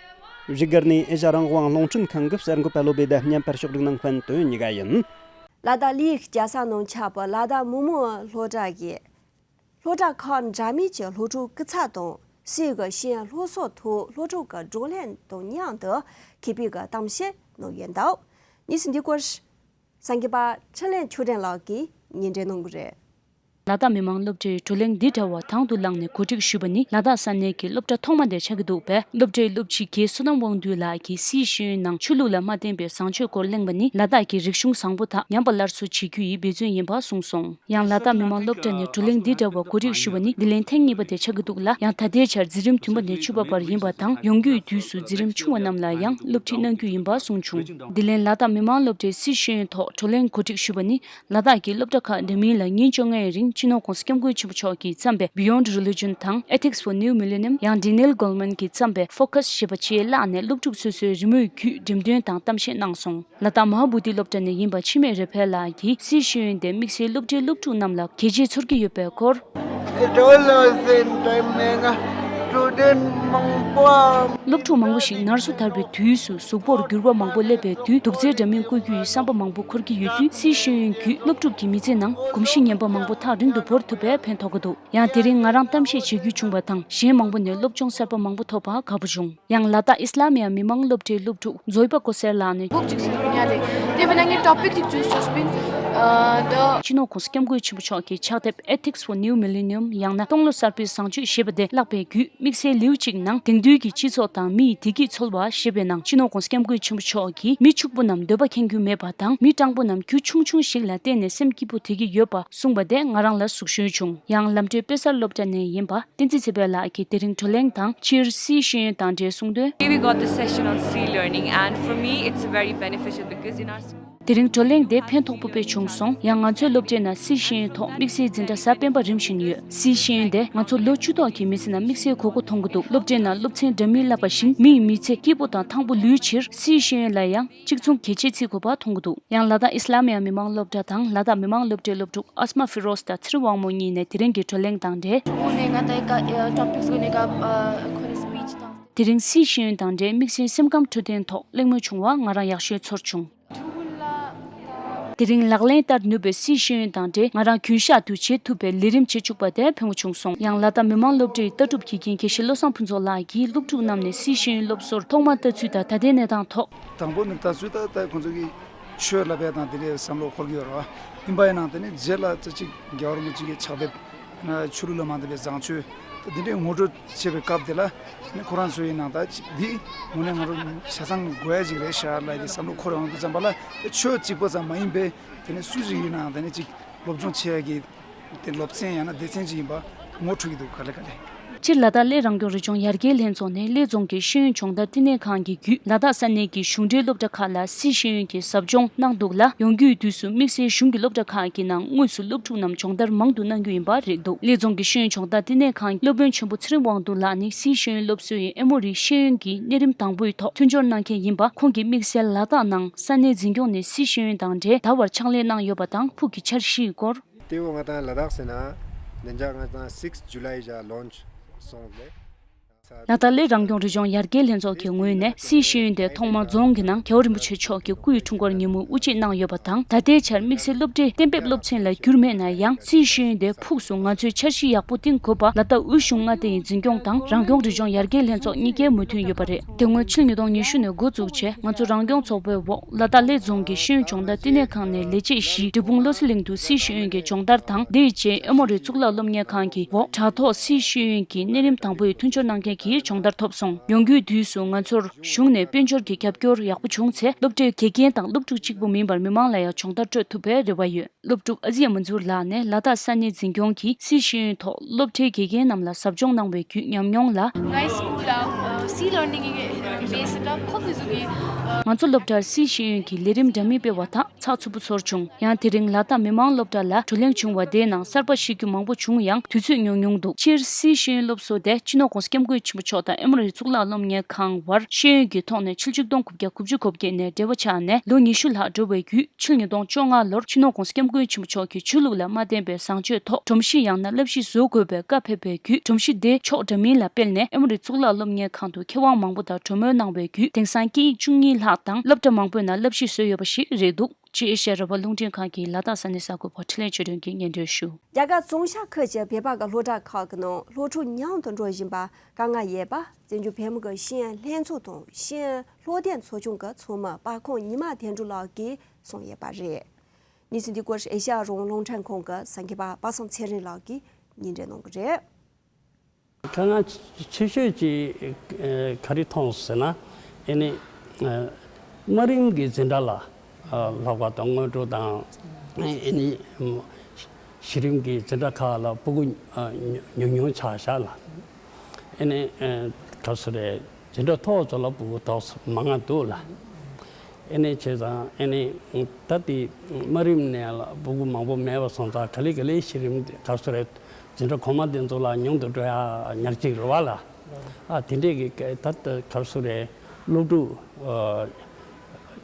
བཞུགས་སྒར་ནས་ཨེ་ཤ་རང་དབང་རླུང་འཕྲིན་ཁང་གི་གསར་འགོད་པ་བློ་བྷེ་དང་མཉམ་པར་ཕྱོགས་སྒྲིག་གནང་མཁན་དོན་གཉིས་ཀ་ཡིན། ལ་དྭགས་ལི་ཡི་རྒྱལ་ས་ནང་ཆགས་པའི་ལ་དྭགས་མི་དམངས་སློབ་གྲྭ་གི་སློབ་གྲྭ་ཁག་འདྲ་མིན་གྱི་སློབ་ཕྲུག་སྐུ་ཚབ་དང་སྲིད་ཀྱི་ཤེས་ཡོན་སློབ་གསོ་ཐོག་སློབ་ཕྲུག་གི་བགྲོ་གླེང་དང་མཉམ་དུ་མཁས་པའི་གི་གཏམ་བཤད་གནང་ཡོད་འདུག། གནས་ཚུལ་འདི་སྐོར། གསར་འགོད་པ་འཕྲིན་ལས་ཆོས་སྒྲོན་ལགས་ཀྱིས་སྙན་སྒྲོན་གནང་གི་རེད། ལ་དྭགས་མི་དམངས་སློབ་གྲྭའི་བགྲོ་གླེང་འདི་འདྲ་བ་དང་དུ་བླངས་ནས་གོ་སྒྲིག་ཞུས་པ་ནི་ལ་དྭགས་ས་གནས་ཀྱི་སློབ་གྲྭ་ཐོག་མ་དེ་ཆགས་ཀྱི་འདུག་པས། སློབ་གྲྭའི་སློབ་སྤྱི་རྒན་བསོད་ནམས་དབང་འདུས་ལགས་ཀྱིས་སིའི་ཤེས་ཡོན་ནང་ཆོས་ལུགས་ལ་མ་བརྟེན་པའི་བཟང་སྤྱོད་སྐོར་གླེང་བ་ནི་ལ་དྭགས་ཀྱི་རིག་གཞུང་བཟང་པོ་དག་ཉམས་པ་སླར་གསོ་བྱེད་རྒྱུ་ཡི་འབད་བརྩོན་ཡིན་པ་གསུངས་སོང་། ཡང་ལ་དྭགས་མི་དམངས་སློབ་གྲྭ་ནས་བགྲོ་གླེང་འདི་འདྲ་བ་གོ་སྒྲིག་ཞུས་པ་ནི་འདི་ལན་ཐེངས་གཉིས་པ་དེ་ཆགས་ཀྱི་འདུག་ལ། ཡང་ད་ལྟའི་ཆར་འཛིན་རིམ་བདུན་པ་ནས་བཅུ་པ་བར་ཡིན་པ་དང་། ཡོང་རྒྱུའི་དུས་སུ་འཛིན་རིམ་ཆུང་བ་རྣམས་ལ་ཡང་སློབ་ཁྲིད་གནང་རྒྱུ་ཡིན་པ་གསུངས་བྱུང་། འདི་ལན་ལ་དྭགས་མི་དམངས་སློབ་གྲྭའི་སིའི་ཤེས་ཡོན་ཐོག་བགྲོ་གླེང་གོ་སྒྲིག་ཞུས་པ་ནི། ལ་དྭགས་ཀྱི་སློབ་གྲྭ་ཁག་འདྲ་མིན་ལ་ཉིན་བཅོ་ལྔའི་རིང་སྤྱི་ནོར་༸གོང་ས་༸སྐྱབས་མགོན་ཆེན་པོ་མཆོག་གིས་བརྩམས་པའི་Beyond Religion དང་Ethics for New Millennium། ཡང་Daniel Goleman གྱིས་བརྩམས་པའི་Focus ཞེས་པ་བཅས་བཀླགས་ནས་སློབ་ཕྲུག་སོ་སོའི་རི་མོའི་བརྒྱུད་འགྲེམས་སྟོན་དང་གཏམ་བཤད་གནང་སོང་། ལ་དྭགས་མ་ཧཱ་བོ་དྷི་སློབ་གྲྭ་ནས་ཡིན་པ་འཆི་མེད་རེ་ཕེལ་ལགས་ཀྱིས་སིའི་ཤེས་ཡོན་དེ་དམིགས་བསལ་སློབ་གྲྭའི་སློབ་ཕྲུག་རྣམས་ལ་གལ་ཆེ་ཚོར་གྱི་ཡོད་པའི་སྐོར། It all was in timing. Student མང་པོའམ། སློབ་ཕྲུག་མང་པོ་ཞིག་ནར་སོན་དར་བའི་དུས་སུ་གཟུགས་པོར་འགྱུར་བ་མང་པོ་སླེབས་པའི་དུས་སྡུག་ཚད་འདྲ་མིན་བཀོད་རྒྱུ་ཡི་བསམ་པ་མང་པོ་འཁོར་གྱི་ཡོད་དུས། སིའི་ཤེས་ཡོན་བརྒྱུད་སློབ་ཕྲུག་གི་མི་ཚེ་ནང་གོམས་གཤིས་ངན་པ་མང་པོ་ཐག་རིང་དུ་བོར་ཐུབ་པའི་ཕན་ཐོགས་ཀྱི་འདུག། ཡང་དེ་རིང་ང་རང་གཏམ་བཤད་བྱེད་རྒྱུ་བྱུང་བ་དང་། གཞན་མང་པོ་ནས་སློབ་སྦྱོང་གསར་པ་མང་པོ་ཐོབ་པར་དགའ་པོ་བྱུང་། ཡང་ལ་དྭགས་ཨི་སི་ལ་མི་ཡ་མི་དམངས་སློབ་གྲྭའི་སློབ་ཕྲུག་ཛོའི་པ་ཀོ་སེར་ལགས་ནས། ལོ་གཅིག་ཙམ་ཉལ་ལེ། དེ་བས་ན་ངས་ཊོ་པིག་ཅིག་ཅུས་བྱས་པིན། ཨ་ད། སྤྱི་ནོར་༸གོང་ས་༸སྐྱབས་མགོན་ཆེན་པོ་མཆོག་གི་ཕྱག་དེབ་Ethics for New Millennium ཡང་ན་སྟོང་ལོ་གསར་པའི་བཟང་སྤྱོད་ཞེས་པ་དེ་བཀླགས་པའི་བརྒྱུད། དམིགས་བསལ་ལེའུ་གཅིག་ནང་དེང་དུས་ཀྱི་སྤྱི་ཚོགས་དང་མི་ཡི་བདེ་སྐྱིད་འཚོལ་བ་ཞེས་པའི་ནང་སྤྱི་ནོར་༸གོང་ས་༸སྐྱབས་མགོན་ཆེན་པོ་མཆོག་གིས་མི་ཕྱུག་པོ་རྣམས་འདོད་པ་ཁེངས་རྒྱུ་མེད་པ་དང་། མི་སྤྲང་པོ་རྣམས་རྒྱུ་ཆུང་ཆུང་ཞིག་ལ་བརྟེན་ནས་སེམས་སྐྱིད་པོ་བྱེད་ཀྱི་ཡོད་པ་གསུངས་པ་དེ་ང་རང་ལ་གཟུགས་ཞོན་བྱུང་། ཡང་ལམ་འབྲས་དཔེ་གསར་སློབ་གྲྭ་ནས་ཡིན་པ་བསྟན་འཛིན་ཚེ་འཕེལ་ལགས་ཀྱིས་དེ་རིང་བགྲོ་གླེང་དང་སྤྱིར་སིའི་ཤེས་ཡོན་དང་འབྲེལ་གསུངས་དོན། Today we got this session on sea learning, and for me it's very beneficial because in our school དེ་རིང་བགྲོ་གླེང་དེ་ཕན་ཐོགས་པོ་དཔེ་བྱུང་སོང་། ཡང་ང་ཚོའི་སློབ་གྲྭའི་ནང་སི་ཤེས་ཡོན་ཐོག་དམིགས་བསལ་འཛིན་གྲྭ་གསར་སྤེལ་བ་རིམ་བཞིན་ཡོད། སི་ཤེས་ཡོན་དེ་ང་ཚོ་ལོ་བཅུ་ཐོག་གི་མི་ཚེ་ནང་དམིགས་བསལ་དགོས་མཁོ་མཐོང་གི་འདུག་སློབ་གྲྭའི་ནང་སློབ་ཚན་འདྲ་མིན་བསླབས་པ་བཞིན་མི་ཡི་མི་ཚེ་སྐྱིད་པོ་དང་ཐང་པོ་ལུས་ཕྱིར་སི་ཤེས་ཡོན་ལ་ཡང་གཅིག་མཚུངས་གལ་ཆེ་བརྩི་དགོས་པ་མཐོང་གི་འདུག་ཡང་ལ་དྭགས་ཨི་སི་ལ་མི་ཡ་མི་དམངས་སློབ་གྲྭ་དང་ལ་དྭགས་མི་དམངས་སློབ་གྲྭའི་སློབ་ཕྲུག་ཨ་སྨ་ཕི་རོ་ཟ་དང་ཚེ་རིང་དབང་མོ་གཉིས་ནས་དེ་རིང་གི་བགྲོ་གླེང་དང་འབྲེལ། ཕྲུ་གུ་ནས་ང་ད་ཀ་ཊོ་པིག་སྒོ་ནས་ཀ་ཁོ་རེ་སི་པིཆ་དང་། དེ་རིང་སི་ཤེས་ཡོན་དང་འབྲེལ་དམིགས་བསལ་སེམས་ཁམས་འཕྲོད་བསྟེན་ཐོག་གླེང་མོལ་བྱུང་བ་ང་རང་ཡག་ཤོས་ཚོར་བྱུང་། དེ་རིང་ལག་ལེན་བསྟར་ནུས་པའི་སི་ཤེས་ཡོན་དང་འབྲེལ་ང་རང་རྒྱུན་ཤག་ཏུ་བྱེད་ཐུབ་པའི་ལས་རིམ་བྱེད་བཅུག་པ་དེ་ཕན་པོ་བྱུང་སོང་། ཡང་ལ་དྭགས་མི་དམངས་སློབ་གྲྭའི་ལྟ་གྲུབ་དགེ་རྒན་དགེ་བཤེས་བློ་བཟང་ཕུན་ཚོགས་ལགས་ཀྱིས་སློབ་ཕྲུག་རྣམས་ནས་སི་ཤེས་ཡོན་སློབ་གསོར་ཐོག་མར་ལྟ་ཚུལ་དང་ད་ལྟའི་གནས་སྟངས་ཐོག་དང་པོ་ནི་ལྟ་ཚུལ་ད་ལྟ་ཁོང་ཚོ་གིས་ཆོས་བསླབ་ཡ་དང་དེ་འདྲའི་བསམ་བློ་འཁོར་གྱི་ཡོད་རེད་བ། ཡིན་པ་ཡིན་ནའང་དེ་ནི་རྗེས་ལ་ཙི་ཅིག་རྒྱལ་བ་རིན་པོ་ཆེ་གི་ཕྱག་དེབ། ཆོས་ལུགས་ལ་མ་ལྟོས་པའི་བཟང་སྤྱོད་དེ་འདྲའི་ངོ་སྤྲོད་བྱེད་པའི་སྐབས་དེ་ལ་ནི་ཁོ་རང་ཚོ་ཡིན་ནའང་ད་ཅིག་འདི་དངོས་གནས་ང་རང་ཆ་ཚང་དགོས་ཡ་ཅིག་རེད་ཤག་ལབ་ཡ་དེ་བསམ་བློ་འཁོར་ཡོང་དུས་ཙམ་པ་ལ་དེ་ཆོས་གཅིག་པ་ཙམ་མ་ཡིན་པའི་དེ་ནི་སུ་ཞིག་ཡིན་ནའང་དེ་ནི་ཅིག་སློབ་སྦྱོང་བྱེད་ཡ་གི་དེ་སློབ་ཚན་ཡང་ན་སྡེ་ཚན་ཅིག་ཡིན་པ་ངོ་འཕྲོད་ཀྱི་འདུག་ག་ལེ་ག་ལེ། སྤྱིར་ལ་དྭགས་གླེ་རང་སྐྱོང་རི་ལྗོངས་ཡར་རྒྱས་ལྷན་ཚོགས་ནས་གླེ་རྫོང་གི་ཤེས་ཡོན་སྦྱོང་བརྡར་བསྟི་གནས་ཁང་གི་བརྒྱུད་ལ་དྭགས་ས་གནས་ཀྱི་གཞུང་འབྲེལ་སློབ་གྲྭ་ཁག་ལ་སི་ཤེས་ཡོན་གྱི་ཟབ་སྦྱོང་གནང་འདུག་ལ། ཡོང་རྒྱུའི་དུས་སུ་དམིགས་བསལ་གཞུང་གི་སློབ་གྲྭ་ཁག་གི་ནང་དངོས་སུ་སློབ་ཕྲུག་རྣམས་སྦྱོང་བརྡར་མང་དུ་གནང་རྒྱུ་ཡིན་པ་རེད་འདུག་གླེ་རྫོང་གི་ཤེས་ཡོན་སྦྱོང་བརྡར་བསྟི་གནས་ཁང་གི་སློབ་དཔོན་ཆེན་པོ་ཚེ་རིང་དབང་འདུས་ལགས་ནི་སི་ཤེས་ཡོན་སློབ་གསོའི་ཨེ་མོ་རི་ཤེས་ཡོན་གྱི་གནས་རིམ་དང་པོའི་ཐོག་མཐུན་སྦྱོར་གནང་མཁན་ཡིན་པ། ཁོང་གིས་དམིགས་བསལ་ལ་དྭགས་ནང་ས་གནས་འཛིན་སྐྱོང་ནས་སི་ཤེས་ཡོན་དང་འབྲེལ་ད་བར་ཕྱག་ལས་གནང་ཡོད་པ་དང་ཕུགས་ཀྱི་འཆར་གཞིའི་སྐོར། དེ་འོ་ང་དང་ལ་དྭགས་ཟེར་ན་ནན་ཇག་ང་དང་six July ཇ་launch སོང་ལེ། ལ་དྭགས་གླེ་རང་སྐྱོང་རི་ལྗོངས་ཡར་རྒྱས་ལྷན་ཚོགས་ཀྱི་ངོས་ནས་སི་ཤེས་ཡོན་དེ་ཐོག་མར་རྫོང་གི་ནང་རྒྱལ་བ་རིན་པོ་ཆེ་མཆོག་གི་སྐུའི་འཁྲུངས་སྐར་ཉིན་མོར་དབུ་འབྱེད་གནང་ཡོད་པ་དང་། ད་ལྟའི་ཆར་དམིགས་བསལ་སློབ་གྲྭའི་གཏན་འབེབས་སློབ་ཚན་ལ་འགྱུར་མེད་ན་ཡང་སི་ཤེས་ཡོན་དེ་ཕུགས་སུ་ང་ཚོས་འཆར་གཞི་ཡག་པོ་བཏིང་དགོས་པ་ལ་དྭགས་དབུས་གཞུང་མངའ་སྡེ་ཡི་འཛིན་སྐྱོང་དང་རང་སྐྱོང་རི་ལྗོངས་ཡར་རྒྱས་ལྷན་ཚོགས་གཉིས་ཀའི་མོས་མཐུན་ཡོད་པ་རེད། དེ་སྔོན་ཕྱི་ལོ་ཉིས་སྟོང་ཉི་ཤུ་ནས་འགོ་བཙུགས་རྗེས་ང་ཚོ་རང་སྐྱོང་ཚོགས་པའི་འོག་ལ་དྭགས་གླེ་རྫོང་གི་ཤེས་ཡོན་སྦྱོང་བརྡར་བསྟི་གནས་ཁང་ནས་ལས་བྱེད་བཞིས་འབྲས་སྤུངས་བློ་གསལ་གླིང་དུ་སི་ཤེས་ཡོན་གྱི་སྦྱོང་བརྡར་དང་། དེའི་རྗེས་ཨེ་མོ་རི་གཙུག་ལག་སློབ་གཉེར་ཁང་གི་འོག་དྲ་ཐོག་སི་ཤེས་ཡོན་གྱི་གནས་རིམ་དང་པོའི་མཐུན་སྦྱོར་གནང་མཁན་གྱི་སྦྱོང་བརྡར་ཐོབ་སོང་། ཡོང་རྒྱུའི་དུས་སུ་ང་ཚོར་གཞུང་ནས་དཔལ་འབྱོར་གྱི་རྒྱབ་སྐྱོར་ཡག་པོ་བྱུང་ཚེ་སློབ་གྲྭའི་དགེ་རྒན་དང་སློབ་ཕྲུག་གཅིག་པུ་མིན་པར་མི་མང་ལ་ཡང་སྦྱོང་བརྡར་སྤྲོད་ཐུབ་པའི་རེ་བ་ཡོད། སློབ་ཕྲུག་ཨ་ཟི་ཡ་མན་ཛུར་ལགས་ནས་ལ་དྭགས་ས་གནས་འཛིན་སྐྱོང་གིས་སི་ཤེས་ཡོན་ཐོག་སློབ་གྲྭའི་དགེ་རྒན་རྣམས་ལ་ཟབ་སྦྱོང་གནང་བའི་བརྒྱུད་ཉམས་མྱོང་ལ། ངའི་སི་ཀུལ་ལ་སི་ལར་ནིང་གི་བེ་སི་ཀ་ཁོ་ཕི་ཟུ་གི་ང་ཚོ་སློབ་གྲྭར་སི་ཤེས་ཡོན་གྱི་ལས་རིམ་འདྲ་མིན་སྤེལ་བ་དག་ཚགས་ཚུད་པོ་ཚོར་བྱུང་། ཡང་དེ་རིང་ལ་དྭགས་མི་དམངས་སློབ་གྲྭ་ལ་བགྲོ་གླེང་བྱུང་བ་དེའི་ནང་གསར་པ་ཤེས་རྒྱུ་མང་པོ་བྱུང་ཡང་དུས་ཚོད་ཉུང་ཉུང་འདུག་སྤྱིར་སི་ཤེས་ཡོན་སློབ་གསོ་དེ་སྤྱི་ནོར་༸གོང་ས་༸སྐྱབས་མགོན་ཆེན་པོ་མཆོག་དང་ཨེ་མོ་རི་གཙུག་ལག་སློབ་གཉེར་ཁང་བར་ཤེས་ཡོན་གྱི་ཐོག་ནས་ཕྱི་ལོ་ཆིག་སྟོང་དགུ་བརྒྱ་དགུ་བཅུ་གོ་བརྒྱད་ནས་འབྲེལ་བ་ཆགས་ནས་ལོ་ཉི་ཤུ་ལྷག་འགྲོ་བའི་བརྒྱུད། ཕྱི་ལོ་ཉིས་སྟོང་བཅོ་ལྔ་ལོར་སྤྱི་ནོར་༸གོང་ས་༸སྐྱབས་མགོན་ཆེན་པོ་མཆོག་གིས་ཆོས་ལུགས་ལ་མ་བརྟེན་པའི་བཟང་སྤྱོད་ཐོག་སྒྲོམ་གཞི་ཡང་ན་བསླབ་གཞི་བཟོ་དགོས་པའི་བཀའ་ཕེབས་པའི་བརྒྱུད། སྒྲོམ་གཞི་དེ་ཕྱོགས་འདྲ་མིན་ལ་སྤེལ་ནས་ཨེ་མོ་རི་གཙུག་ལག་སློབ་གཉེར་ཁང་དུ་མཁས་དབང་མང་པོ་དང་གྲོས་མོལ་གནང་བའི་བརྒྱུད། དེང་སང་སྐད་ཡིག་བཅུ་གཉིས་ལྷག་དང་སློབ་གྲྭ་མང་པོའི་ནང་བསླབ་གཞི་བཟོས་ཡོད་པ་ཞིག་རེད་འདུག་ཅེས་ཨེ་ཤ་ཡ་རང་དབང་རླུང་འཕྲིན་ཁང་གི་ལ་དྭགས་ས་གནས་གསར་འགོད་པ་འཕྲིན་ལས་ཆོས་སྒྲོན་གྱིས་སྙན་སྒྲོན་ཞུ། རྒྱ་གར་ཙུང་ཤ་ཁུལ་གྱི་བོད་པ་གི་སློབ་གྲྭ་ཁག་གི་ནང་སློབ་ཕྲུག་ཉུང་དུ་འགྲོ་བཞིན་པ་དཀའ་ངལ་ཡོད་པ། བཙན་བྱོལ་བོད་མི་གི་ཤེས་ཡོན་ལྷན་ཚོགས་དང་ཤེས་ཡོན་སློབ་སྟོན་ཚོགས་ཆུང་གི་ཚོགས་མི་པ་ཁོང་ཉི་མ་དོན་གྲུབ་ལགས་ཀྱིས་གསུངས་ཡོད་པ་རེད། གནས་ཚུལ་འདི་སྐོར་ཨེ་ཤ་ཡ་རང་དབང་རླུང་འཕྲིན་ཁང་གི་གསར་འགོད་པ་པ་སངས་ཚེ་རིང་ལགས་ཀྱིས་སྙན་སྒྲོན་གནང་གི་རེད། དཀའ་ངལ་ཆེ་ཤོས་ཀྱི་ག་རེ་མཐོང་ཟེར་ན། ཨེ་ནི་དམའ་རིམ་གྱི་འཛིན་གྲྭ་ལ་ལྷག་པ་དང་སྔོན་འགྲོ་དང་ཨེ་ནི་གཞི་རིམ་གྱི་འཛིན་གྲྭ་ཁག་ལ་སྤུ་གུ་ཉུང་ཉུང་ཆགས་བཞག་ལ། ཨེ་ནི་ག་རེ་ཟེར་རེད། འཛིན་གྲྭ་མཐོ་ཚོ་ལ་སྤུ་གུ་ཏོག་ཙམ་མང་ང་འདུག་ལ། ཨེ་ནས་བྱས་ཙང་ཨེ་ནས་ད་དེ་དམའ་རིམ་ནས་ལ་སྤུ་གུ་མང་པོ་མེད་པ་སོང་ཙང་ག་ལེ་ག་ལེ་གཞི་རིམ་དེ་ག་རེ་ཟེར་རེད། འཛིན་གྲྭ་གོང་མ་དེ་ཚོ་ལ་ཉུང་དུ་འགྲོ་ཡ་ཉག་གཅིག་རེད་བ་ལ། ཨ་དེ་འདྲས་ཀྱི་ད་ད་ག་རེ་ཟེར་རེད། སློབ་ཕྲུག་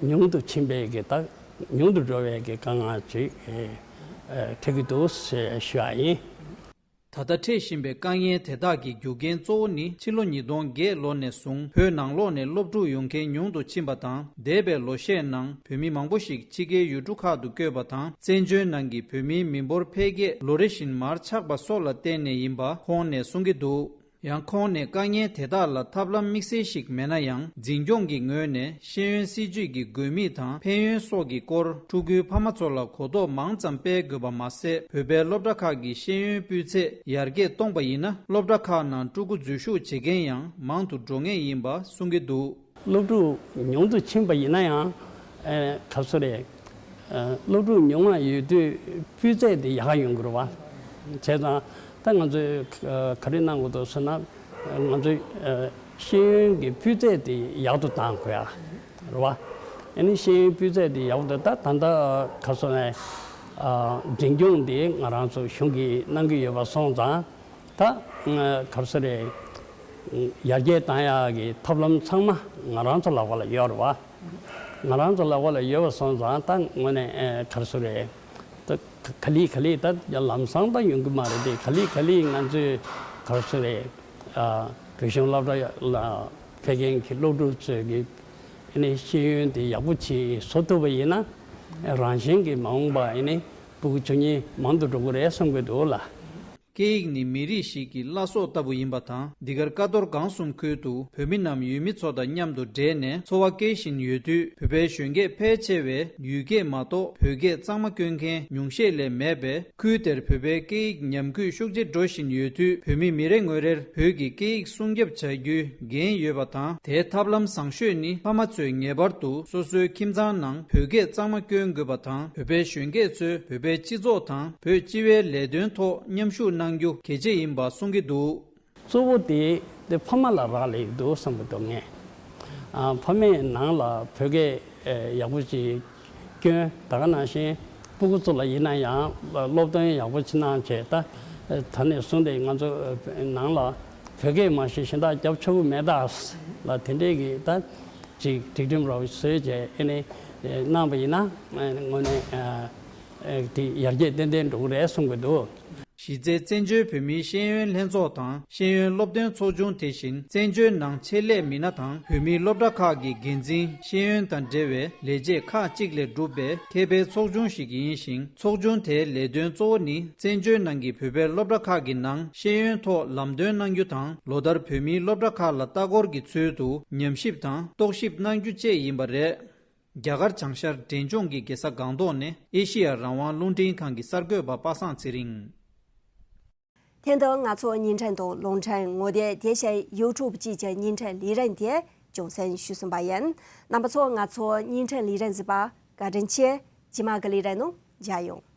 ཉུང་དུ་ཕྱིན་པའི་གི་ད་ཉུང་དུ་འགྲོ་བའི་གི་དཀའ་ངལ་ཅིག་འཕྲད་ཀྱི་འདུག་ཞེས་ཞུ་ཡ་ཡིན། ད་ལྟ་འཕྲད་བཞིན་པའི་དཀའ་ངལ་དེ་དག་གི་རྒྱུ་རྐྱེན་གཙོ་བོ་ནི་ཕྱི་ལོ་ཉིས་སྟོང་བརྒྱད་ལོ་ནས་བཟུང་བོད་ནང་ལོགས་ནས་སློབ་ཕྲུག་ཡོང་མཁན་ཉུང་དུ་ཕྱིན་པ་དང་། འདས་པའི་ལོ་ཤས་ནང་བོད་མི་མང་པོ་ཞིག་ཕྱི་རྒྱལ་ཡུལ་གྲུ་ཁག་ཏུ་བསྐྱོད་པ་དང་། བཙན་བྱོལ་ནང་གི་བོད་མིའི་མི་འབོར་འཕེལ་རྒྱས་ལོ་རེ་བཞིན་མར་ཆག་པ་སོགས་ལ་བརྟེན་ནས་ཡིན་པ་ཁོང་ནས་གསུང་གི་འདུག་ཡང་ཁོང་ནས་དཀའ་ངལ་དེ་དག་ལ་ཐབས་ལམ་དམིགས་བསལ་ཞིག་མེད་ན་ཡང་། འཛིན་སྐྱོང་གི་ངོས་ནས་ཤེས་ཡོན་སྲིད་བྱུས་ཀྱི་དགོས་དམིགས་དང་ཕན་ཡོན་སོགས་ཀྱི་སྐོར་ཕྲུ་གུའི་ཕ་མ་ཚོ་ལ་གོ་རྟོགས་མང་ཙམ་སྤེལ་དགོས་པ་མ་ཟད། བོད་པའི་སློབ་གྲྭ་ཁག་གི་ཤེས་ཡོན་སྤུས་ཚད་ཡར་རྒྱས་གཏོང་པ་ཡིན་ན། སློབ་གྲྭ་ཁག་ནང་ཕྲུ་གུ་འཛུལ་ཞུགས་བྱེད་མཁན་ཡང་མང་དུ་འགྲོ་ངེས་ཡིན་པ་གསུང་གི་འདུག་སློབ་ཕྲུག་ཉུང་དུ་ཕྱིན་པ་ཡིན་ན་ཡང་། ཨེ་ག་རེ་ཟེར་རེད། ཨེ་སློབ་ཕྲུག་ཉུང་བ་ཡོད་དུས་སྤུས་ཚད་དེ་ཡག་ཡོང་གི་རེད་བ། བྱས་ཙང་ད་ང་ཚོས་ག་རེ་གནང་དགོས་འདུག་ཟེར་ན། ང་ཚོས་ཨེ་ཤེས་ཡོན་གྱི་སྤུས་ཚད་དེ་ཡག་ཏུ་གཏང་དགོས་ཡ་རེད་བ། ཨ་ནི་ཤེས་ཡོན་སྤུས་ཚད་དེ་ཡག་པོ་འདུག་ད་ད་ལྟ་ག་རེ་ཟེར་ན། ཨ། འཛིན་སྐྱོང་དེ་ང་རང་ཚོ་གཞུང་གིས་གནང་གི་ཡོད་པ་སོང་ཙང་། ད་ག་རེ་ཟེར་རེད། ཡར་རྒྱས་བཏང་ཡག་གི་ཐབས་ལམ་ཚང་མ་ང་རང་ཚོ་ལག་པ་ལ་ཡོད་རེད་བ། ང་རང་ཚོ་ལག་པ་ལ་ཡོད་པ་སོང་ཙང་ད་དངོས་གནས་ག་རེ་ཟེར་རེད། ད་ག་ལེ་ག་ལེ་ད་ལམ་སང་ད་ཡོང་གི་མ་རེད་དེ། ག་ལེ་ག་ལེ་ང་ཚོས་ག་རེ་ཟེར་རེད། ཨ། བོད་གཞུང་སློབ་གྲྭ་ལ་ཕེབས་མཁན་གྱི་སློབ་ཕྲུག་ཚོས་ཀྱི་ཨ་ནི་ཤེས་ཡོན་དེ་ཡག་པོ་ཅིག་བཟོ་ཐུབ་པ་ཡིན་ན། རང་བཞིན་གྱིས་མ་འོངས་པ་ཨ་ནི་ཕྲུ་གུ་ཆུང་གཉེར་མང་དུ་འགྲོ་གི་རེད་བསམ་གྱི་འདུག་ལ། སྐད་ཡིག་ནི་མི་རིགས་ཤིག་གི་བླ་སྲོག་ལྟ་བུ་ཡིན་པ་དང་། འདི་གར་ཀ་རྡོར་སྒང་གསུམ་ཁུལ་དུ་བོད་མི་རྣམས་ཡུལ་མི་ཚོ་དང་མཉམ་དུ་འབྲེལ་ནས་འཚོ་བ་སྐྱེལ་བཞིན་ཡོད་དུས། བོད་པའི་གཞོན་སྐྱེས་ཕལ་ཆེ་བས་ཡུལ་སྐད་མ་གཏོགས་བོད་སྐད་གཙང་མ་སྐྱོན་མཁན་ཉུང་ཤས་ལས་མེད་པས། ཁུལ་དེར་བོད་པའི་སྐད་ཡིག་ཉམས་རྒུད་ཤུགས་ཆེ་འགྲོ་བཞིན་ཡོད་དུས། བོད་མི་མི་རེ་ངོ་རེར་བོད་ཀྱི་སྐད་ཡིག་སྲུང་སྐྱོབ་བྱ་རྒྱུའི་འགན་ཡོད་པ་དང་། དེའི་ཐབས་ལམ་བཟང་ཤོས་ནི་ཕ་མ་ཚོས་ངེས་པར་དུ་སོ་སོའི་ཁྱིམ་ཚང་ནང་བོད་སྐད་གཙང་མ་སྐྱོན་དགོས་པ་དང་། བོད་པའི་གཞོན་སྐྱེས་ཚོས་བོད་པའི་སྤྱི་ཚོགས་དང་བོད་སྤྱི་བའི་ལས་དོན་ཐོག་མཉམ་ཞུགས་གནང་རྒྱུ་གལ་ཆེ་ཡིན་པ་གསུང་གི་འདུག། གཙོ་བོ་དེ་དེ་ཕ་མ་ལ་རག་ལས་ཀྱི་འདུག་བསམ་གྱི་འདུག་ངས། ཨ། ཕ་མས་ནང་ལ་བོད་སྐད་ཨེ་ཡག་པོ་ཅིག་སྐྱོན། ད་ག་ནང་བཞིན་སྤུ་གུ་ཚོ་ལ་ཡིན་ན་ཡང་སློབ་སྟོན་ཡག་པོ་ཅིག་གནང་བྱས། ད་ད་ནས་བཟུང་སྟེ་ང་ཚོ་ནང་ལ་བོད་སྐད་མ་གཞི་གཞན་དག་རྒྱབ་ཆོག་གི་མེད་ད་ལ། དེ་འདྲས་ཀྱི་ད་ཅིག་སྒྲིག་ཁྲིམས་ར་བཟོས་བྱས་ཨ་ནི་གནང་བ་ཡིན་ན། དངོས་གནས་དེ་ཡར་རྒྱས་ཏན་ཏན་འགྲོ་གི་རེད་བསམ་གྱི་འདུག། གཞི་རྩའི་བཙན་བྱོལ་བོད་མིའི་ཤེས་ཡོན་ལྷན་ཚོགས་དང་། ཤེས་ཡོན་སློབ་སྟོན་ཚོགས་ཆུང་དེ་བཞིན་བཙན་བྱོལ་ནང་ཆེད་ལས་མི་སྣ་དང་། བོད་མིའི་སློབ་གྲྭ་ཁག་གི་འགན་འཛིན། ཤེས་ཡོན་དང་འབྲེལ་བའི་ལས་བྱེད་ཁག་ཅིག་ལས་གྲུབ་པའི་མཁས་པའི་ཚོགས་ཆུང་ཞིག་ཡིན་ཞིང་། ཚོགས་ཆུང་དེའི་ལས་དོན་གཙོ་བོ་ནི། བཙན་བྱོལ་ནང་གི་བོད་པའི་སློབ་གྲྭ་ཁག་གི་ནང་ཤེས་ཡོན་ཐོག་ལམ་སྟོན་གནང་རྒྱུ་དང་། ལོ་ལྟར་བོད་མིའི་སློབ་གྲྭ་ཁག་ལ་ལྟ་སྐོར་གྱི་ཚུལ་དུ་ཉམས་ཞིབ་དང་རྟོག་ཞིབ་གནང་རྒྱུ་བཅས་ཡིན་པ་རེད། རྒྱ་གར་བྱང་ཤར་འབྲས་ལྗོངས་ཀྱི་རྒྱལ་ས་སྒང་ཏོག་ནས་ཨེ་ཤེ་ཡ་རང་དབང་རླུང་འཕྲིན་ཁང་གི་གསར་འགོད་པ་པ་སངས་ཚེ་རིང་། དེ་དང་ང་ཚོ་བརྙན་འཕྲིན་དང་རླུང་འཕྲིན་ངོ་དེབ། དེ་བཞིན་ཡུ་ཊུབ་བཅས་ཀྱི་བརྙན་འཕྲིན་ལས་རིམ་དེ་རྒྱང་སྲིང་ཞུས་ཟིན་པ་ཡིན། རྣམ་པ་ཚོ་ང་ཚོ་བརྙན་འཕྲིན་ལས་རིམ་གཟིགས་པར་བཀའ་དྲིན་ཆེ། རྗེས་མ་གི་ལས་རིམ་ནང་མཇལ་ཡོང་།